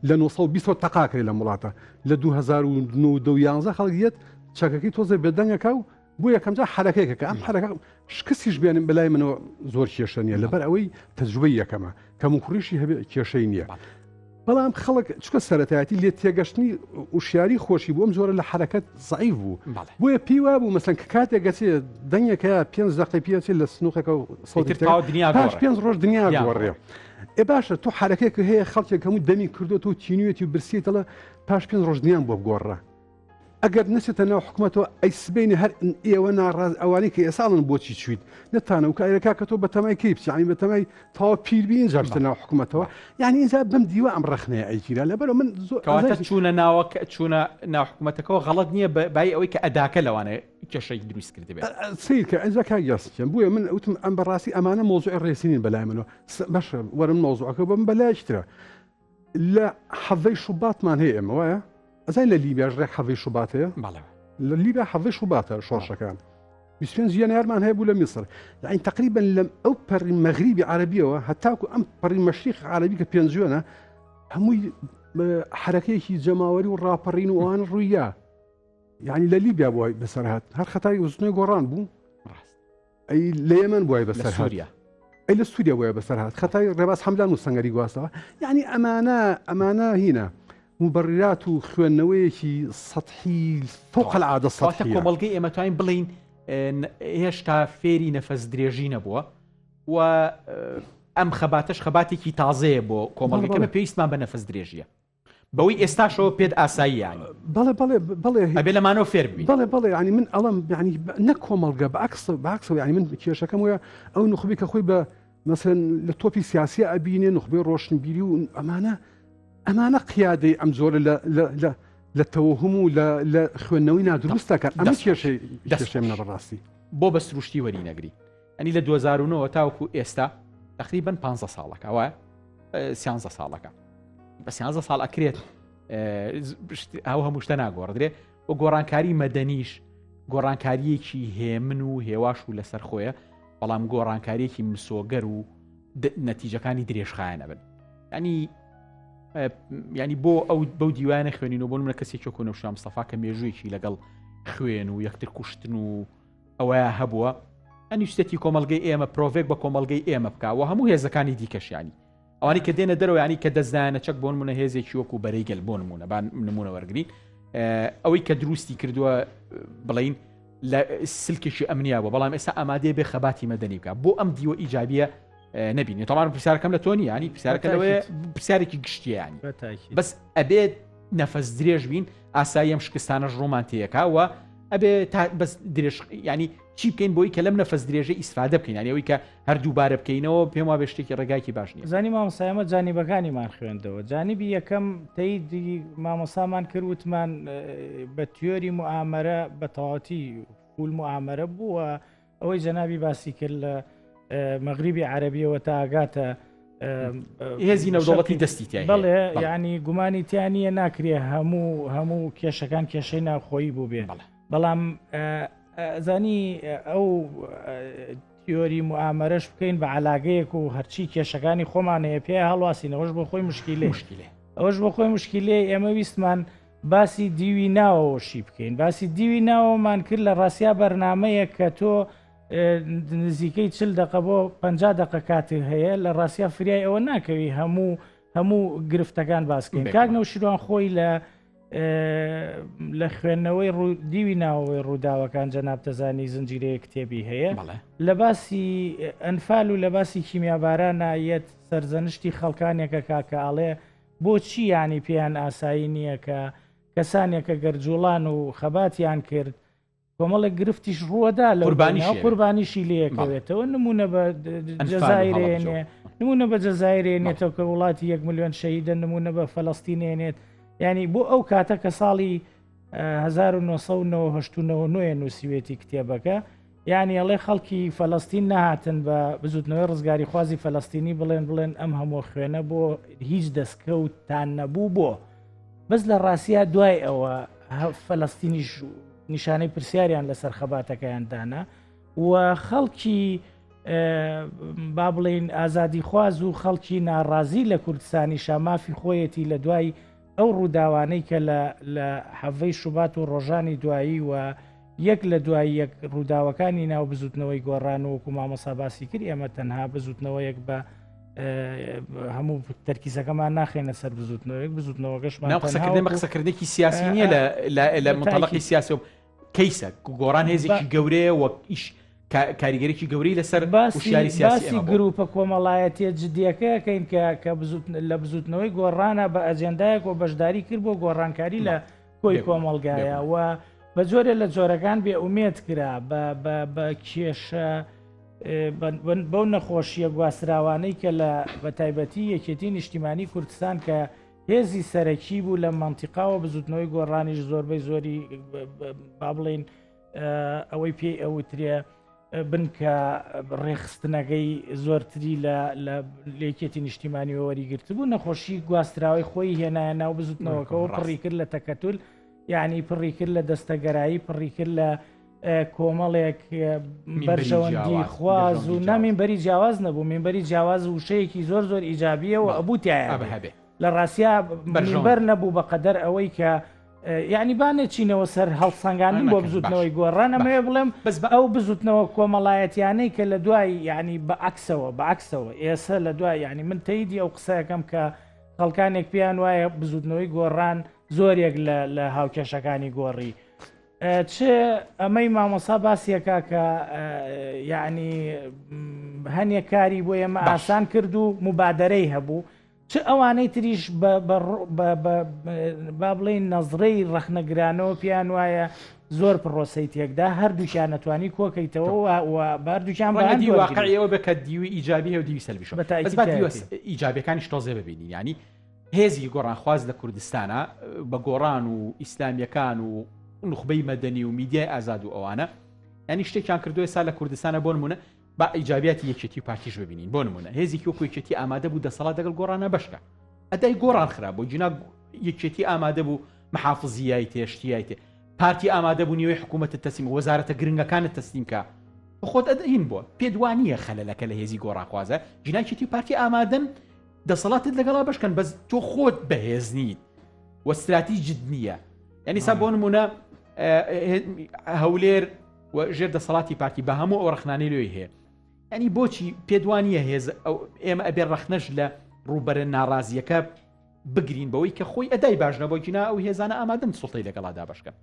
[SPEAKER 2] لە 920 تەقاکرێ لەم وڵاتە لە 2011 خەڵک یەت چەکەکەی تۆزێ بێدەنگەکە و بۆ یەکەمجار حرەکەیەکە ئەم حرەکە شکستیش بێنم بەلای منەوە زۆر کێشە نییە لەبەر ئەوەی تەجروبەی یەکەمە کەموکوڕیشی هەبێ کێشەی نییە. بەڵام خەڵک چکە سەتایەتی لێ تێگەشتنی وشیاری خۆشی بۆم جۆرە لە حرەکەت زعیف بوو بۆیە پێی وا بوو مەسەن کە کاتێک گەچێ دەنگێکە پێنج دقی پێچێت لە سنووقەکە و
[SPEAKER 1] دنیا
[SPEAKER 2] پاش پێنج ڕۆژ دنیا گۆڕێ. ئێ باشە تۆ حرەکەێک هەیە خەڵکێک هەموو دەمی کردو تۆ تینوێتی و برسیتەڵە پاش پێنج ڕۆژ دنیان بۆ بگۆڕە. ئەگەر نەچێتە ناو حکومەتەوە ئەی سبەینێ هەر ئێوە ناڕاز ئەوانەی کە ئێستا ئەڵێن بۆچی چویت نەتانە و کارە کاکە تۆ بەتەمای کەی بچی یعنی بەتەمای تەواو پیر بی ئینجا بچتە ناو حکومەتەوە یعنی ئینجا بەم دیوە ئەم ڕەخنەیە ئەیگیرا لەبەرەوە من زۆر
[SPEAKER 1] کەواتە چوونە ناوە چوونە ناو حکومەتەکەەوە غەڵەت نییە بای ئەوەی کە ئەداکە لەوانەیە کێشەی دروست کردبێت
[SPEAKER 2] سیرکە ئەجا کاک یاسین بۆیە من وتم ئەم بەڕاستی ئەمانە مۆزوعی ڕێسینین بەلای منەوە باشە وەرم مۆزوعەکە بم بەلایشترە لە حەڤەی شوباتمان هەیە ئێمە وایە؟ ئەزای لە لیبیاش ڕێک حەڤەی شوبات هەیە؟
[SPEAKER 1] بەڵێ.
[SPEAKER 2] لە لیبیا حەڤەی شوباتە شۆڕشەکان. 25 ینایرمان هەیە بوو لە میسر. یعنی تقریبا لەم ئەو پەڕی مەغریبی عەرەبیەوە هەتاکو ئەم پەڕی مەشریق عەرەبی کە پێنجوێنە هەمووی حرەکەیەکی جەماوەری و ڕاپەڕین و ئەوان ڕوویا. یعنی لە لیبیا بووە بەسەر هات هەر خەتای وزنەی گۆڕان بوو.
[SPEAKER 1] ڕاست.
[SPEAKER 2] ئەی لە یەمەن بوای بەسەر
[SPEAKER 1] سووریا
[SPEAKER 2] ئەی لە سووریا بۆیە بەسەر هات خەتای ڕێباز حەمدان و سەنگەری گواستەوە یعنی ئەمانە ئەمانە هینە مبررات و خوێندنەوەیەکی سەحی فوق العادە
[SPEAKER 1] سەحی کۆمەڵگەی ئێمە توانین بڵین هێشتا فێری نەفەس درێژی نەبووە و ئەم خەباتەش خەباتێکی تازەیە بۆ کۆمەڵگەکەمە پێویستمان بە نەفەس درێژیە بەوەی ئێستاشەوە پێت ئاسایی یانی.
[SPEAKER 2] بەڵێ بەڵێ بەڵێ
[SPEAKER 1] ئەبێ لەمانەوە فێر ببین.
[SPEAKER 2] بەڵێ بەڵێ یانی من ئەڵێم یانی نەک کۆمەڵگە بەعکس بەعکسەوە یانی من کێشەکەم وایە ئەو نوخبەی کە خۆی بە مەسەلەن لە تۆپی سیاسی ئەبینێ نوخبەی ڕۆشنبیری و ئەمانە ئەمانە قیادەی ئەم جۆرە لە لە لە لە تەوەهم و لە لە خوێندنەوەی نادروست دەکات ئەمە کێشەی کێشەی منە بەڕاستی.
[SPEAKER 1] بۆ بە سروشتی وەری نەگری ئەنی لە 2009 تاوەکو ئێستا تقریبا 15 ساڵەکە وایە سیانزە ساڵەکە بە سیانزە ساڵ ئەکرێت ئەو هەموو شتە ناگۆڕدرێ و گۆڕانکاری مەدەنیش گۆڕانکاریەکی هێمن و هێواش و لەسەر خۆیە بەڵام گۆڕانکاریەکی مسۆگەر و نەتیجەکانی درێژخایەنە بن ینی ینی بۆ ئەو بەو دیوانە خوێنین و بۆ منە کەسێکی کۆنە شام سەفا کە مێژوویەکی لەگەڵ خوێن و یەکتر کوشتن و ئەوەیە هەبووە ئەنی شتێکی کۆمەلگەی ئێمە پرۆڤێک بە کۆمەلگەی ئێمە بکە و هەموو هێزەکانی دیکەشیانی ئەوانی کە دێنە دەرەوە ینی کە دەستدایانە چەک بۆن منە هێزێکی وەکو بەرەی گەل بۆن نمونە بان نمونە وەرگین ئەوەی کە دروستی کردووە بڵین لە سلکێکی ئەمنیا بوو بەڵام ئێستا ئامادەیە بێ خەباتی مەدەنی بکە بۆ ئەم دیوە ئیجابیە نبینێ تەمان پرسیارەکەم لە تۆنی ینی پرسیارەکە لەوەیە پرسیارێکی گشتیانی بەس ئەبێت نەفەس درێژ بین ئاسایی ئەم شکستانەش ڕوومان تێیەکا و ئەبێ تا بەس درێژ ینی چی بکەین بۆی کە لەم نەفەس درێژە ئیسفادە بکەین یانی ئەوەی کە هەر دووبارە بکەینەوە پێم وابێ شتێکی ڕێگایکی باش نییە.
[SPEAKER 3] زانی مامۆستا ئێمە جانیبەکانیمان خوێندەوە جانیبی یەکەم تەیدی مامۆسامان کرد وتمان بە تیۆری موئامەرە بە تەواوەتی فول موئامەرە بووە ئەوەی جەنابی باسی کرد لە مەغریبی عەربیەوە تا ئاگاتە
[SPEAKER 1] هێزی نەودەوڵەتی دەستی تیا
[SPEAKER 3] بەڵێ ینی گومانی تیا نییە ناکرێ هەموو هەموو کێشەکان کێشەی ناوخۆیی بوو بێ بەڵام زانی ئەو تیۆری موئامەرەش بکەین بە علاگەیەک و هەرچی کێشەکانی خۆمان هەیە پێ هەڵواسینەوەش بۆ خۆی مشکیلێ مشکلێ ئەوەش بۆ خۆی مشکیلێ ئێمە ویستمان باسی دیوی ناوەوەشی بکەین باسی دیوی ناوەمان کرد لە ڕاستیا بەرنمەیە کە تۆ نزیکەی چل دقە بۆ پ دقە کاتێ هەیە لە ڕاستیا فریای ئەوە ناکەوی هەموو هەموو گرفتەکان باسکەین کاک نەوشیروان خۆی لە لە خوێندنەوەی دیوی ناوەوەی ڕووداوەکان جەناب دەزانی زنجیرەیە کتێبی هەیە لە باسی ئەنفال و لە باسی کیمیابارانە یەت سەرزەنشتی خەڵکانێکە کاکە ئاڵێ بۆچی ینی پێیان ئاسایی نییە کە کەسانێکە گەرجوڵان و خەباتیان کرد کۆمەڵێک گرفتیش ڕووەدا لە قوربانیشی لەکەوێتەوە نمونە بە جەزایرێنێ نمونە بە جەزایرێنێتەوە کە وڵاتی یەک ملیۆن شەهیدە نمونە بە فەلەستینێنێت ینی بۆ ئەو کاتە کە ساڵی 1999 نووسیوێتی کتێبەکە یعنی ئەڵێ خەڵکی فەلەستین نەهاتن بە بزوتنەوەی ڕزگاری خوازی فەلەستینی بڵێن بڵێن ئەم هەموو خوێنە بۆ هیچ دەستکەوتان نەبوو بۆ بەس لە ڕاستیا دوای ئەوە فەلەستینیش نیشانەی پرسیاریان لەسەر خەباتەکەیان دانا و خەڵکی با بڵین ئازادیخواز و خەڵکی ناڕازی لە کوردستانی شامافی خۆیەتی لە دوای ئەو ڕووداوانەی کە لە حەڤەی شوبات و ڕۆژانی دوایی و یەک لە دوای یەک ڕووداوەکانی ناو بزوتنەوەی گۆڕان و وەکو مامۆسا باسی کرد ئێمە تەنها بزوتنەوەیەک بە هەموو تەرکیزەکەمان ناخێنە سەر بزوتنەوەیەک بزوتنەوەکەشمان
[SPEAKER 1] قسەکردن بە قسەکردێکی سیاسی نییە لە متەڵقی سیاسی و کەیسە گۆڕان هێزێکی گەورەیە وەک ئیش کاریگەرێکی گەورەی لەسەر
[SPEAKER 3] باسی سیاسی گروپە کۆمەڵایەتیە جدیەکەکەین کە کە لە بزوتنەوەی گۆڕانە بە ئەجێندایەک و بەشداری کرد بۆ گۆڕانکاری لە کۆی کۆمەڵگایە و بە جۆرێ لە جۆرەکان بێ ئومێد کرا بە کێشە بەو نەخۆشیە گواستراوانەی کە لە بە تایبەتی یەکێتی نیشتیمانی کوردستان کە هێزی سەرەکی بوو لە مەنتیقاوە بزوتنەوەی گۆڕانیش زۆربەی زۆری با بڵین ئەوەی پێی ئەوترێ بنکە ڕێکخستنەکەی زۆرتری لە لە یەکێتی نیشتیمانیەوە وەریگرتبوو نەخۆشی گواستراوەی خۆی هێنایە ناو بزوتنەوەکەەوە پڕی کرد لە تەکەتول یعنی پڕی کرد لە دەستەگەرایی پڕی کرد لە کۆمەڵێک بەرژەوەندی خواز و نامینبەری جیاواز نەبوو مینبەری جیاواز وشەیەکی زۆر زۆر ئیجابیەوە ئەبوو تایە هەبێ لە ڕاستیا بەرژەوەند نەبوو بە قەدەر ئەوەی کە یعنی با نەچینەوە سەر هەڵسەنگاندن بۆ بزوتنەوەی گۆڕان ئەمەوێ بڵێم بەس بە ئەو بزوتنەوە کۆمەڵایەتیانەی کە لە دوای یعنی بە عکسەوە بە عکسەوە ئێسە لە دوای یعنی من تەیدی ئەو قسەکەم کە خەڵکانێک پێیان وایە بزوتنەوەی گۆڕان زۆرێک لە هاوکێشەکانی گۆڕی چ ئەمەی مامۆسا باسیەکە کە یعنی هەنێک کاری بۆ ئێمە ئاسان کرد و مبادرەی هەبوو چ ئەوانەی تریش با بڵێین نەزرەی ڕەخنەگرانەوە پێیان وایە زۆر پرۆسەی تێکدا هەردووکیان نەتوانی کۆکەیتەوە و بەردووکیان
[SPEAKER 1] بەدی واقعیەوە بە کە دیوی ئیجابی هەیە و دیوی سەلبیش بە دیوە ئیجابیەکانیش تۆزێ ببینین ینی هێزی گۆڕانخواز لە کوردستانە بە گۆڕان و ئیسلامیەکان و نوخبەی مەدەنی و میدیای ئازاد و ئەوانە ینی شتێکیان کردووە سا لە کوردستانە بۆ نمونە با ئیجابیاتی یەکێتی و پارتیش ببینین بۆ نمونە هێزێکی وەکو یەکێتی ئامادە بوو دەسەڵات دەگەڵ گۆڕانە بەشکە ئەدای گۆڕان خراپ بۆ جینا یەکێتی ئامادە بوو محافزیای تێشتیای تێ پارتی ئامادە بوو نیوەی حکوومەتت تەسلیم وەزارەتە گرنگەکانت تەسلیم کە خۆت ئەدەین بۆ پێت وانییە خەلەلەکە لە هێزی گۆڕانخوازە جیناکێتی و پارتی ئامادەن دەسەڵاتت لەگەڵا بەشکەن بەس تۆ خۆت بەهێز نیت و استراتیجت نییە یعنی سا بۆ نمونە هەولێر و ژێر دەسەڵاتی پارتی بە هەموو ئەو ڕەخنانەی لێی هەیە ینی بۆچی پێدوانیە هێز ئەو ئێمە ئەبێ ڕەخنەش لە ڕووبەرە ناڕازیەکە بگرین بەوەی کە خۆی ئەدای باش نەبوو جینا ئەو هێزانە ئامادەن سوڵتەی لەگەڵا دابشکەن.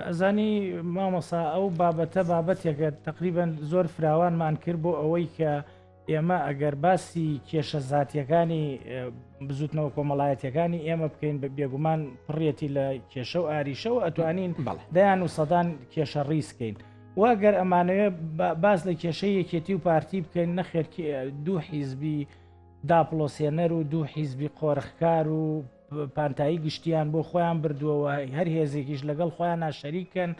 [SPEAKER 3] ئەزانی مامۆسا ئەو بابەتە بابەتێکە تقریبان زۆر فراوانمان کرد بۆ ئەوەی کە ئێمە ئەگەر باسی کێشە زاتیەکانی بزوتنەوە کۆمەڵایەتیەکانی ئێمە بکەین بە بێگومان پڕیەتی لە کێشە و ئاریشەوە ئەتوانین دەیان و سەدان کێشە ڕیزکەین واگەر ئەمانەوێ باس لە کێشەی یەکێتی و پارتی بکەین نەخێر دوو حیزبی داپڵۆسێنەر و دوو حیزبی قۆرخکار و پانتایی گشتیان بۆ خۆیان بردووەوە هەر هێزێکیش لەگەڵ خۆیان ناشەریکەن.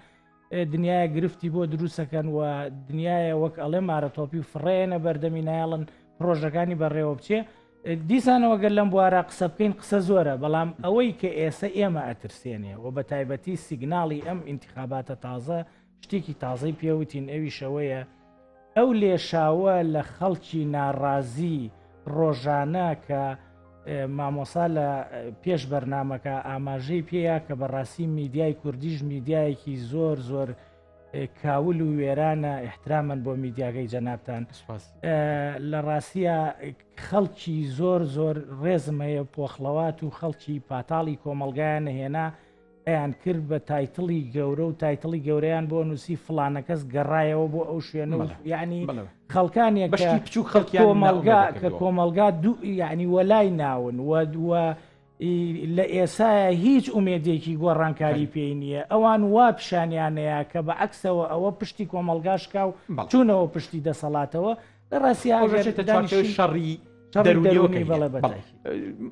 [SPEAKER 3] دنیایە گرفتی بۆ دروستەکەن و دنیاە وەک ئەڵێ مارەتۆپی و فڕێنە بەردەمی نایڵن پرۆژەکانی بەڕێوە بچێ دیسانەوە گەر لەم بوارە قسە بکەین قسە زۆرە بەڵام ئەوەی کە ئێسە ئێمە ئەترسێنێ و بە تایبەتی سیگناڵی ئەم ئینتخاباتە تازە شتێکی تازەی پێوتین ئەویش ئەوەیە ئەو لێشاوە لە خەڵکی ناڕازی ڕۆژانە کە مامۆسا لە پێش بەرنمەکە ئاماژەی پێیە کە بەڕاستی میدیای کوردیش میدیایەکی زۆر زۆر کاول و وێرانە احترامن بۆ میدیاگەی جەنابتان لە ڕاستە خەڵکی زۆر زۆر ڕێزم هەیە پۆخڵەوات و خەڵکی پاتاڵی کۆمەلگایان نەهێنا ئەیان کرد بە title ی گەورە و title ی گەورەیان بۆ نووسی فلانەکەس گەڕایەوە بۆ ئەو شوێنە و یعنی خەڵکانێک
[SPEAKER 1] بەشی بچووک خەڵکی
[SPEAKER 3] کۆمەلگا کە کۆمەلگا دوو یعنی وەلای ناون و دووە لە ئێسایە هیچ ئومێدێکی گۆڕانکاری پێی نییە ئەوان وا پیشانیانەیە کە بە عەکسەوە ئەوە پشتی کۆمەلگا شکا و چوونەوە پشتی دەسەڵاتەوە لە ڕاستیا
[SPEAKER 1] ئەگەر دانیشین شەڕی دەروونیەوە کە بەڵێ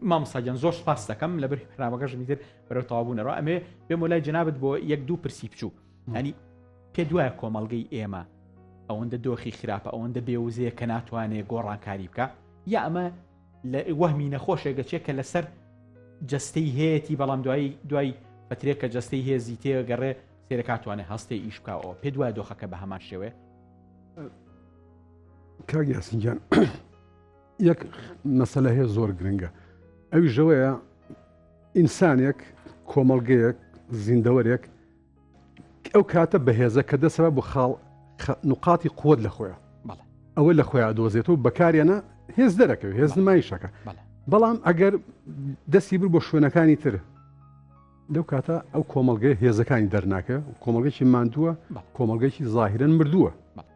[SPEAKER 1] مامۆستا گیان زۆر سپاس دەکەم لەبەر پرامەکەشم تر بەرەو تەواوبوونەوە ئەمێ بێمە لای جەنابت بۆ یەک دوو پرسی بچوو ینی پێ دوایە کۆمەڵگەی ئێمە ئەوەندە دۆخی خراپە ئەوەندە بێوزەیە کە ناتوانێت گۆڕانکاری بکە یا ئەمە لە وەهمی نەخۆشێک گەچێت کە لەسەر جستەی هەیەی بەڵام دوایی دوای پەترێک کە جستەی هێزی تێگەڕێ سێرەکاتوانێت هەستێ ئیش بکەوە پێ دوای دۆخەکە بە هەمان شێوەیە
[SPEAKER 2] کاک یاسین گیان یەک مەسەلە هەیە زۆر گرنگە ئەوی ژەوەیە ئینسانێک کۆمەڵگەیەک زیندەوەرێک ئەو کاتە بەهێزە کە دەسەوە بۆ خاڵ نقاتی قوت لە خۆیان ئەوە لە خۆیان دۆزێتەوە بەکارێنە هێز دەرەکەوێت هێز نمایشەکە بەڵام ئەگەر دەستی بر بۆ شوێنەکانی تر لەو کاتە ئەو کۆمەڵگەیە هێزەکانی دەرناکە کۆمەڵگەکی ماندووە کۆمەڵگەکی زاهرن مردووە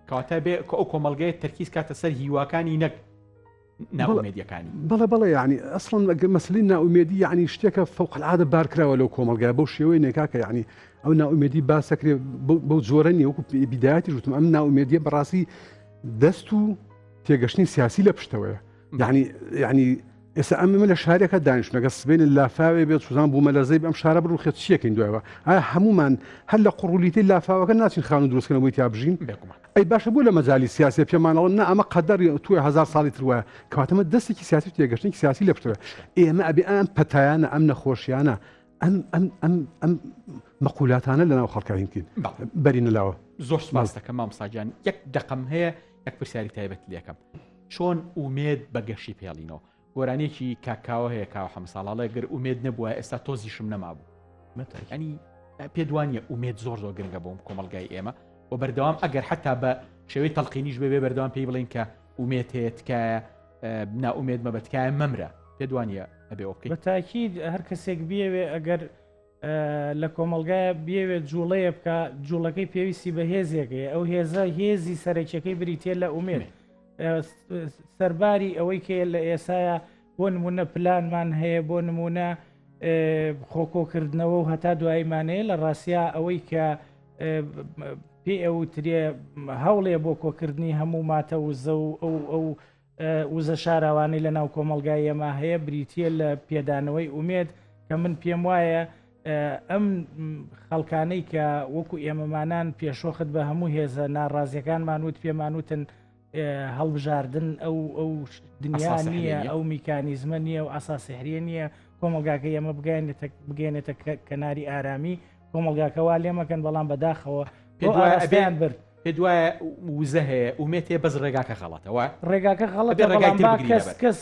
[SPEAKER 1] کەواتە بێ کە ئەو کۆمەڵگەیە تەرکیز کاتە سەر هیواکانی نەک ناومێدیەکانی
[SPEAKER 2] بەڵێ بەڵێ یعنی ئەسڵەن ئەگەر مەسلی ناومێدی یعنی شتێکە فوق العادە بارکراوە لەو کۆمەڵگای بەو شێوەی نێکاکە یعنی ئەو ناومێدی باسەکرێ بەو جۆرە نیە وەکو بیدایەتی وتم ئەم ناومێدیە بەڕاستی دەست و تێگەشتنی سیاسی لە پشتەوەیە یعنی یعنی ئێستا ئەم ئێمە لە شارێکە دانیشتن ئەگەر سبەینێ لافاوێ بێت سوزان بوومەلەرزەی ئەم شارە بڕوخێت چیەکەین دوایەوە ئایا هەمومان هەر لە قڕولیتەی لافاوەکە ناچین خانوو دروستکەن بۆی تیا بژین
[SPEAKER 1] بێگومان
[SPEAKER 2] ئەی باشە بۆ لە مەجالی سیاسی پێمانەڵن نا ئەمە قەدەر توێ هەزار ساڵی تر وایە کەواتەمە دەستێکی سیاسی و تێگەشتنێکی سیاسی لە پشتەوە ئێمە ئەبێ ئەم پەتایانە ئەم نەخۆشیانە ئەم ئەم ئەم ئەم مەقولاتانە لەناو خەڵکا هین بکەین
[SPEAKER 1] بەڵێ.
[SPEAKER 2] بەرینە لاوە
[SPEAKER 1] زۆر سپاس دەکەم مامۆستا گیان یەک دەقەم هەیە یەک پرسیاری تایبەت لەکەم چۆن ئومێد بە گەشی پێڵینەوە گۆرانیەکی کاکاوە هەیە کاوە حەمساڵاڵێ گەر ئومێد نەبووە ئێستا تۆزیشم نەمابوو ینی پێ دوانە ئومێد زۆر زۆر گرنگە بۆم کۆمەلگای ئێمە و بەردەوام ئەگەر حتا بە شێوەی تەلقینیش بێ بەردەوام پێی بڵین کە ئومێت هەیە تکایە ناومێد مە بەتکایە مەمرە پێ دوانە ئەبێ ئەو بکەیت
[SPEAKER 3] بە تاکید هەر کەسێک بیەوێ ئەگەر لە کۆمەڵگایە بیەوێت جوڵەیە بکە جوڵەکەی پێویستی بە هێزێک هەیە ئەو هێزە هێزی سەرەکیەکەی بریتە لە ئومێد سەرباری ئەوەی کە لە ئێسایە بۆ نمونە پلانمان هەیە بۆ نمونە خۆکۆکردنەوە و هەتا دواییمانەیە لە ڕاستیا ئەوەی کە پێ ئەوترێ هەوڵێ بۆ کۆکردنی هەموو ماتە وزە و ئەو ئەو وزە شاراوانەی لە ناو کۆمەڵگای ئێمە هەیە بریتییە لە پێدانەوەی ئومێد کە من پێم وایە ئەم خەڵکانەی کە وەکو ئێمەمانان پێشوەخت بە هەموو هێزە ناڕازیەکانمان وت پێمان وتن هەڵبژاردن ئەو ئەو دنیا نییە ئەو میکانیزمە نییە و ئاسا سحریە نییە کۆمەلگاکە ئێمە بگەێنێتە کەناری ئارامی کۆمەلگاکە وا لێمەکەن بەڵام بەداخەوە
[SPEAKER 1] پێ برد پێت وایە وزە هەیە ئومێت هەیە بەس ڕێگاکە غەڵەتە وایە؟
[SPEAKER 3] ڕێگاکە غەڵەتە ڕێگای تر بگرینە بەر. کەس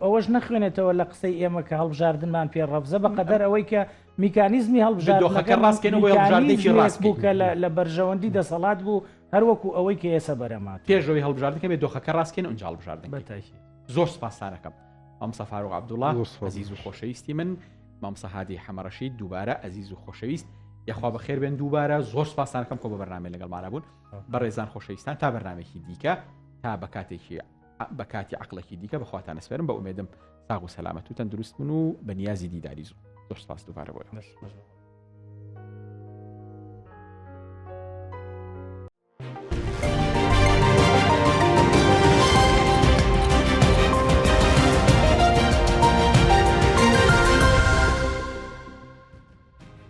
[SPEAKER 3] ئەوەش نەخوێنێتەوە لە قسەی ئێمە کە هەڵبژاردنمان پێ ڕەفزە بە قەدەر ئەوەی کە میکانیزمی هەڵبژاردنەکە
[SPEAKER 1] دۆخەکە ڕاستکەینەوە بۆ هەڵبژاردنێکی ڕاست
[SPEAKER 3] بوو کە لە بەرژەوەندی دەسەڵات بوو هەروەکو ئەوەی کە ئێسە بەرەمات
[SPEAKER 1] پێش ئەوەی هەڵبژاردنەکە بێ دۆخەکە ڕاستکەین ئەنجا هەڵبژاردن
[SPEAKER 3] بەتاکی
[SPEAKER 1] زۆر سپاستانەکەم مامۆستا فاروق عەبدوڵا ئەزیز و خۆشەویستی من مامۆستا هادی حەمەڕەشید دووبارە ئەزیز و خۆشەویست یاخوا بەخێر بێن دووبارە زۆر سپاستانەکەم کۆ بە بەرنامەی لەگەڵمانە بوون بەڕێزان خۆشەویستان تا بەرنمێکی دیکە تا بە کاتێکی بە کاتی عقلێکی دیکە بەخواتان ئەسپێرم بە ئومێدم ساغ و سەلامەت و تەندروست بن و بە نیازی دیداری زوو زۆر سپاس دووبارە بۆ.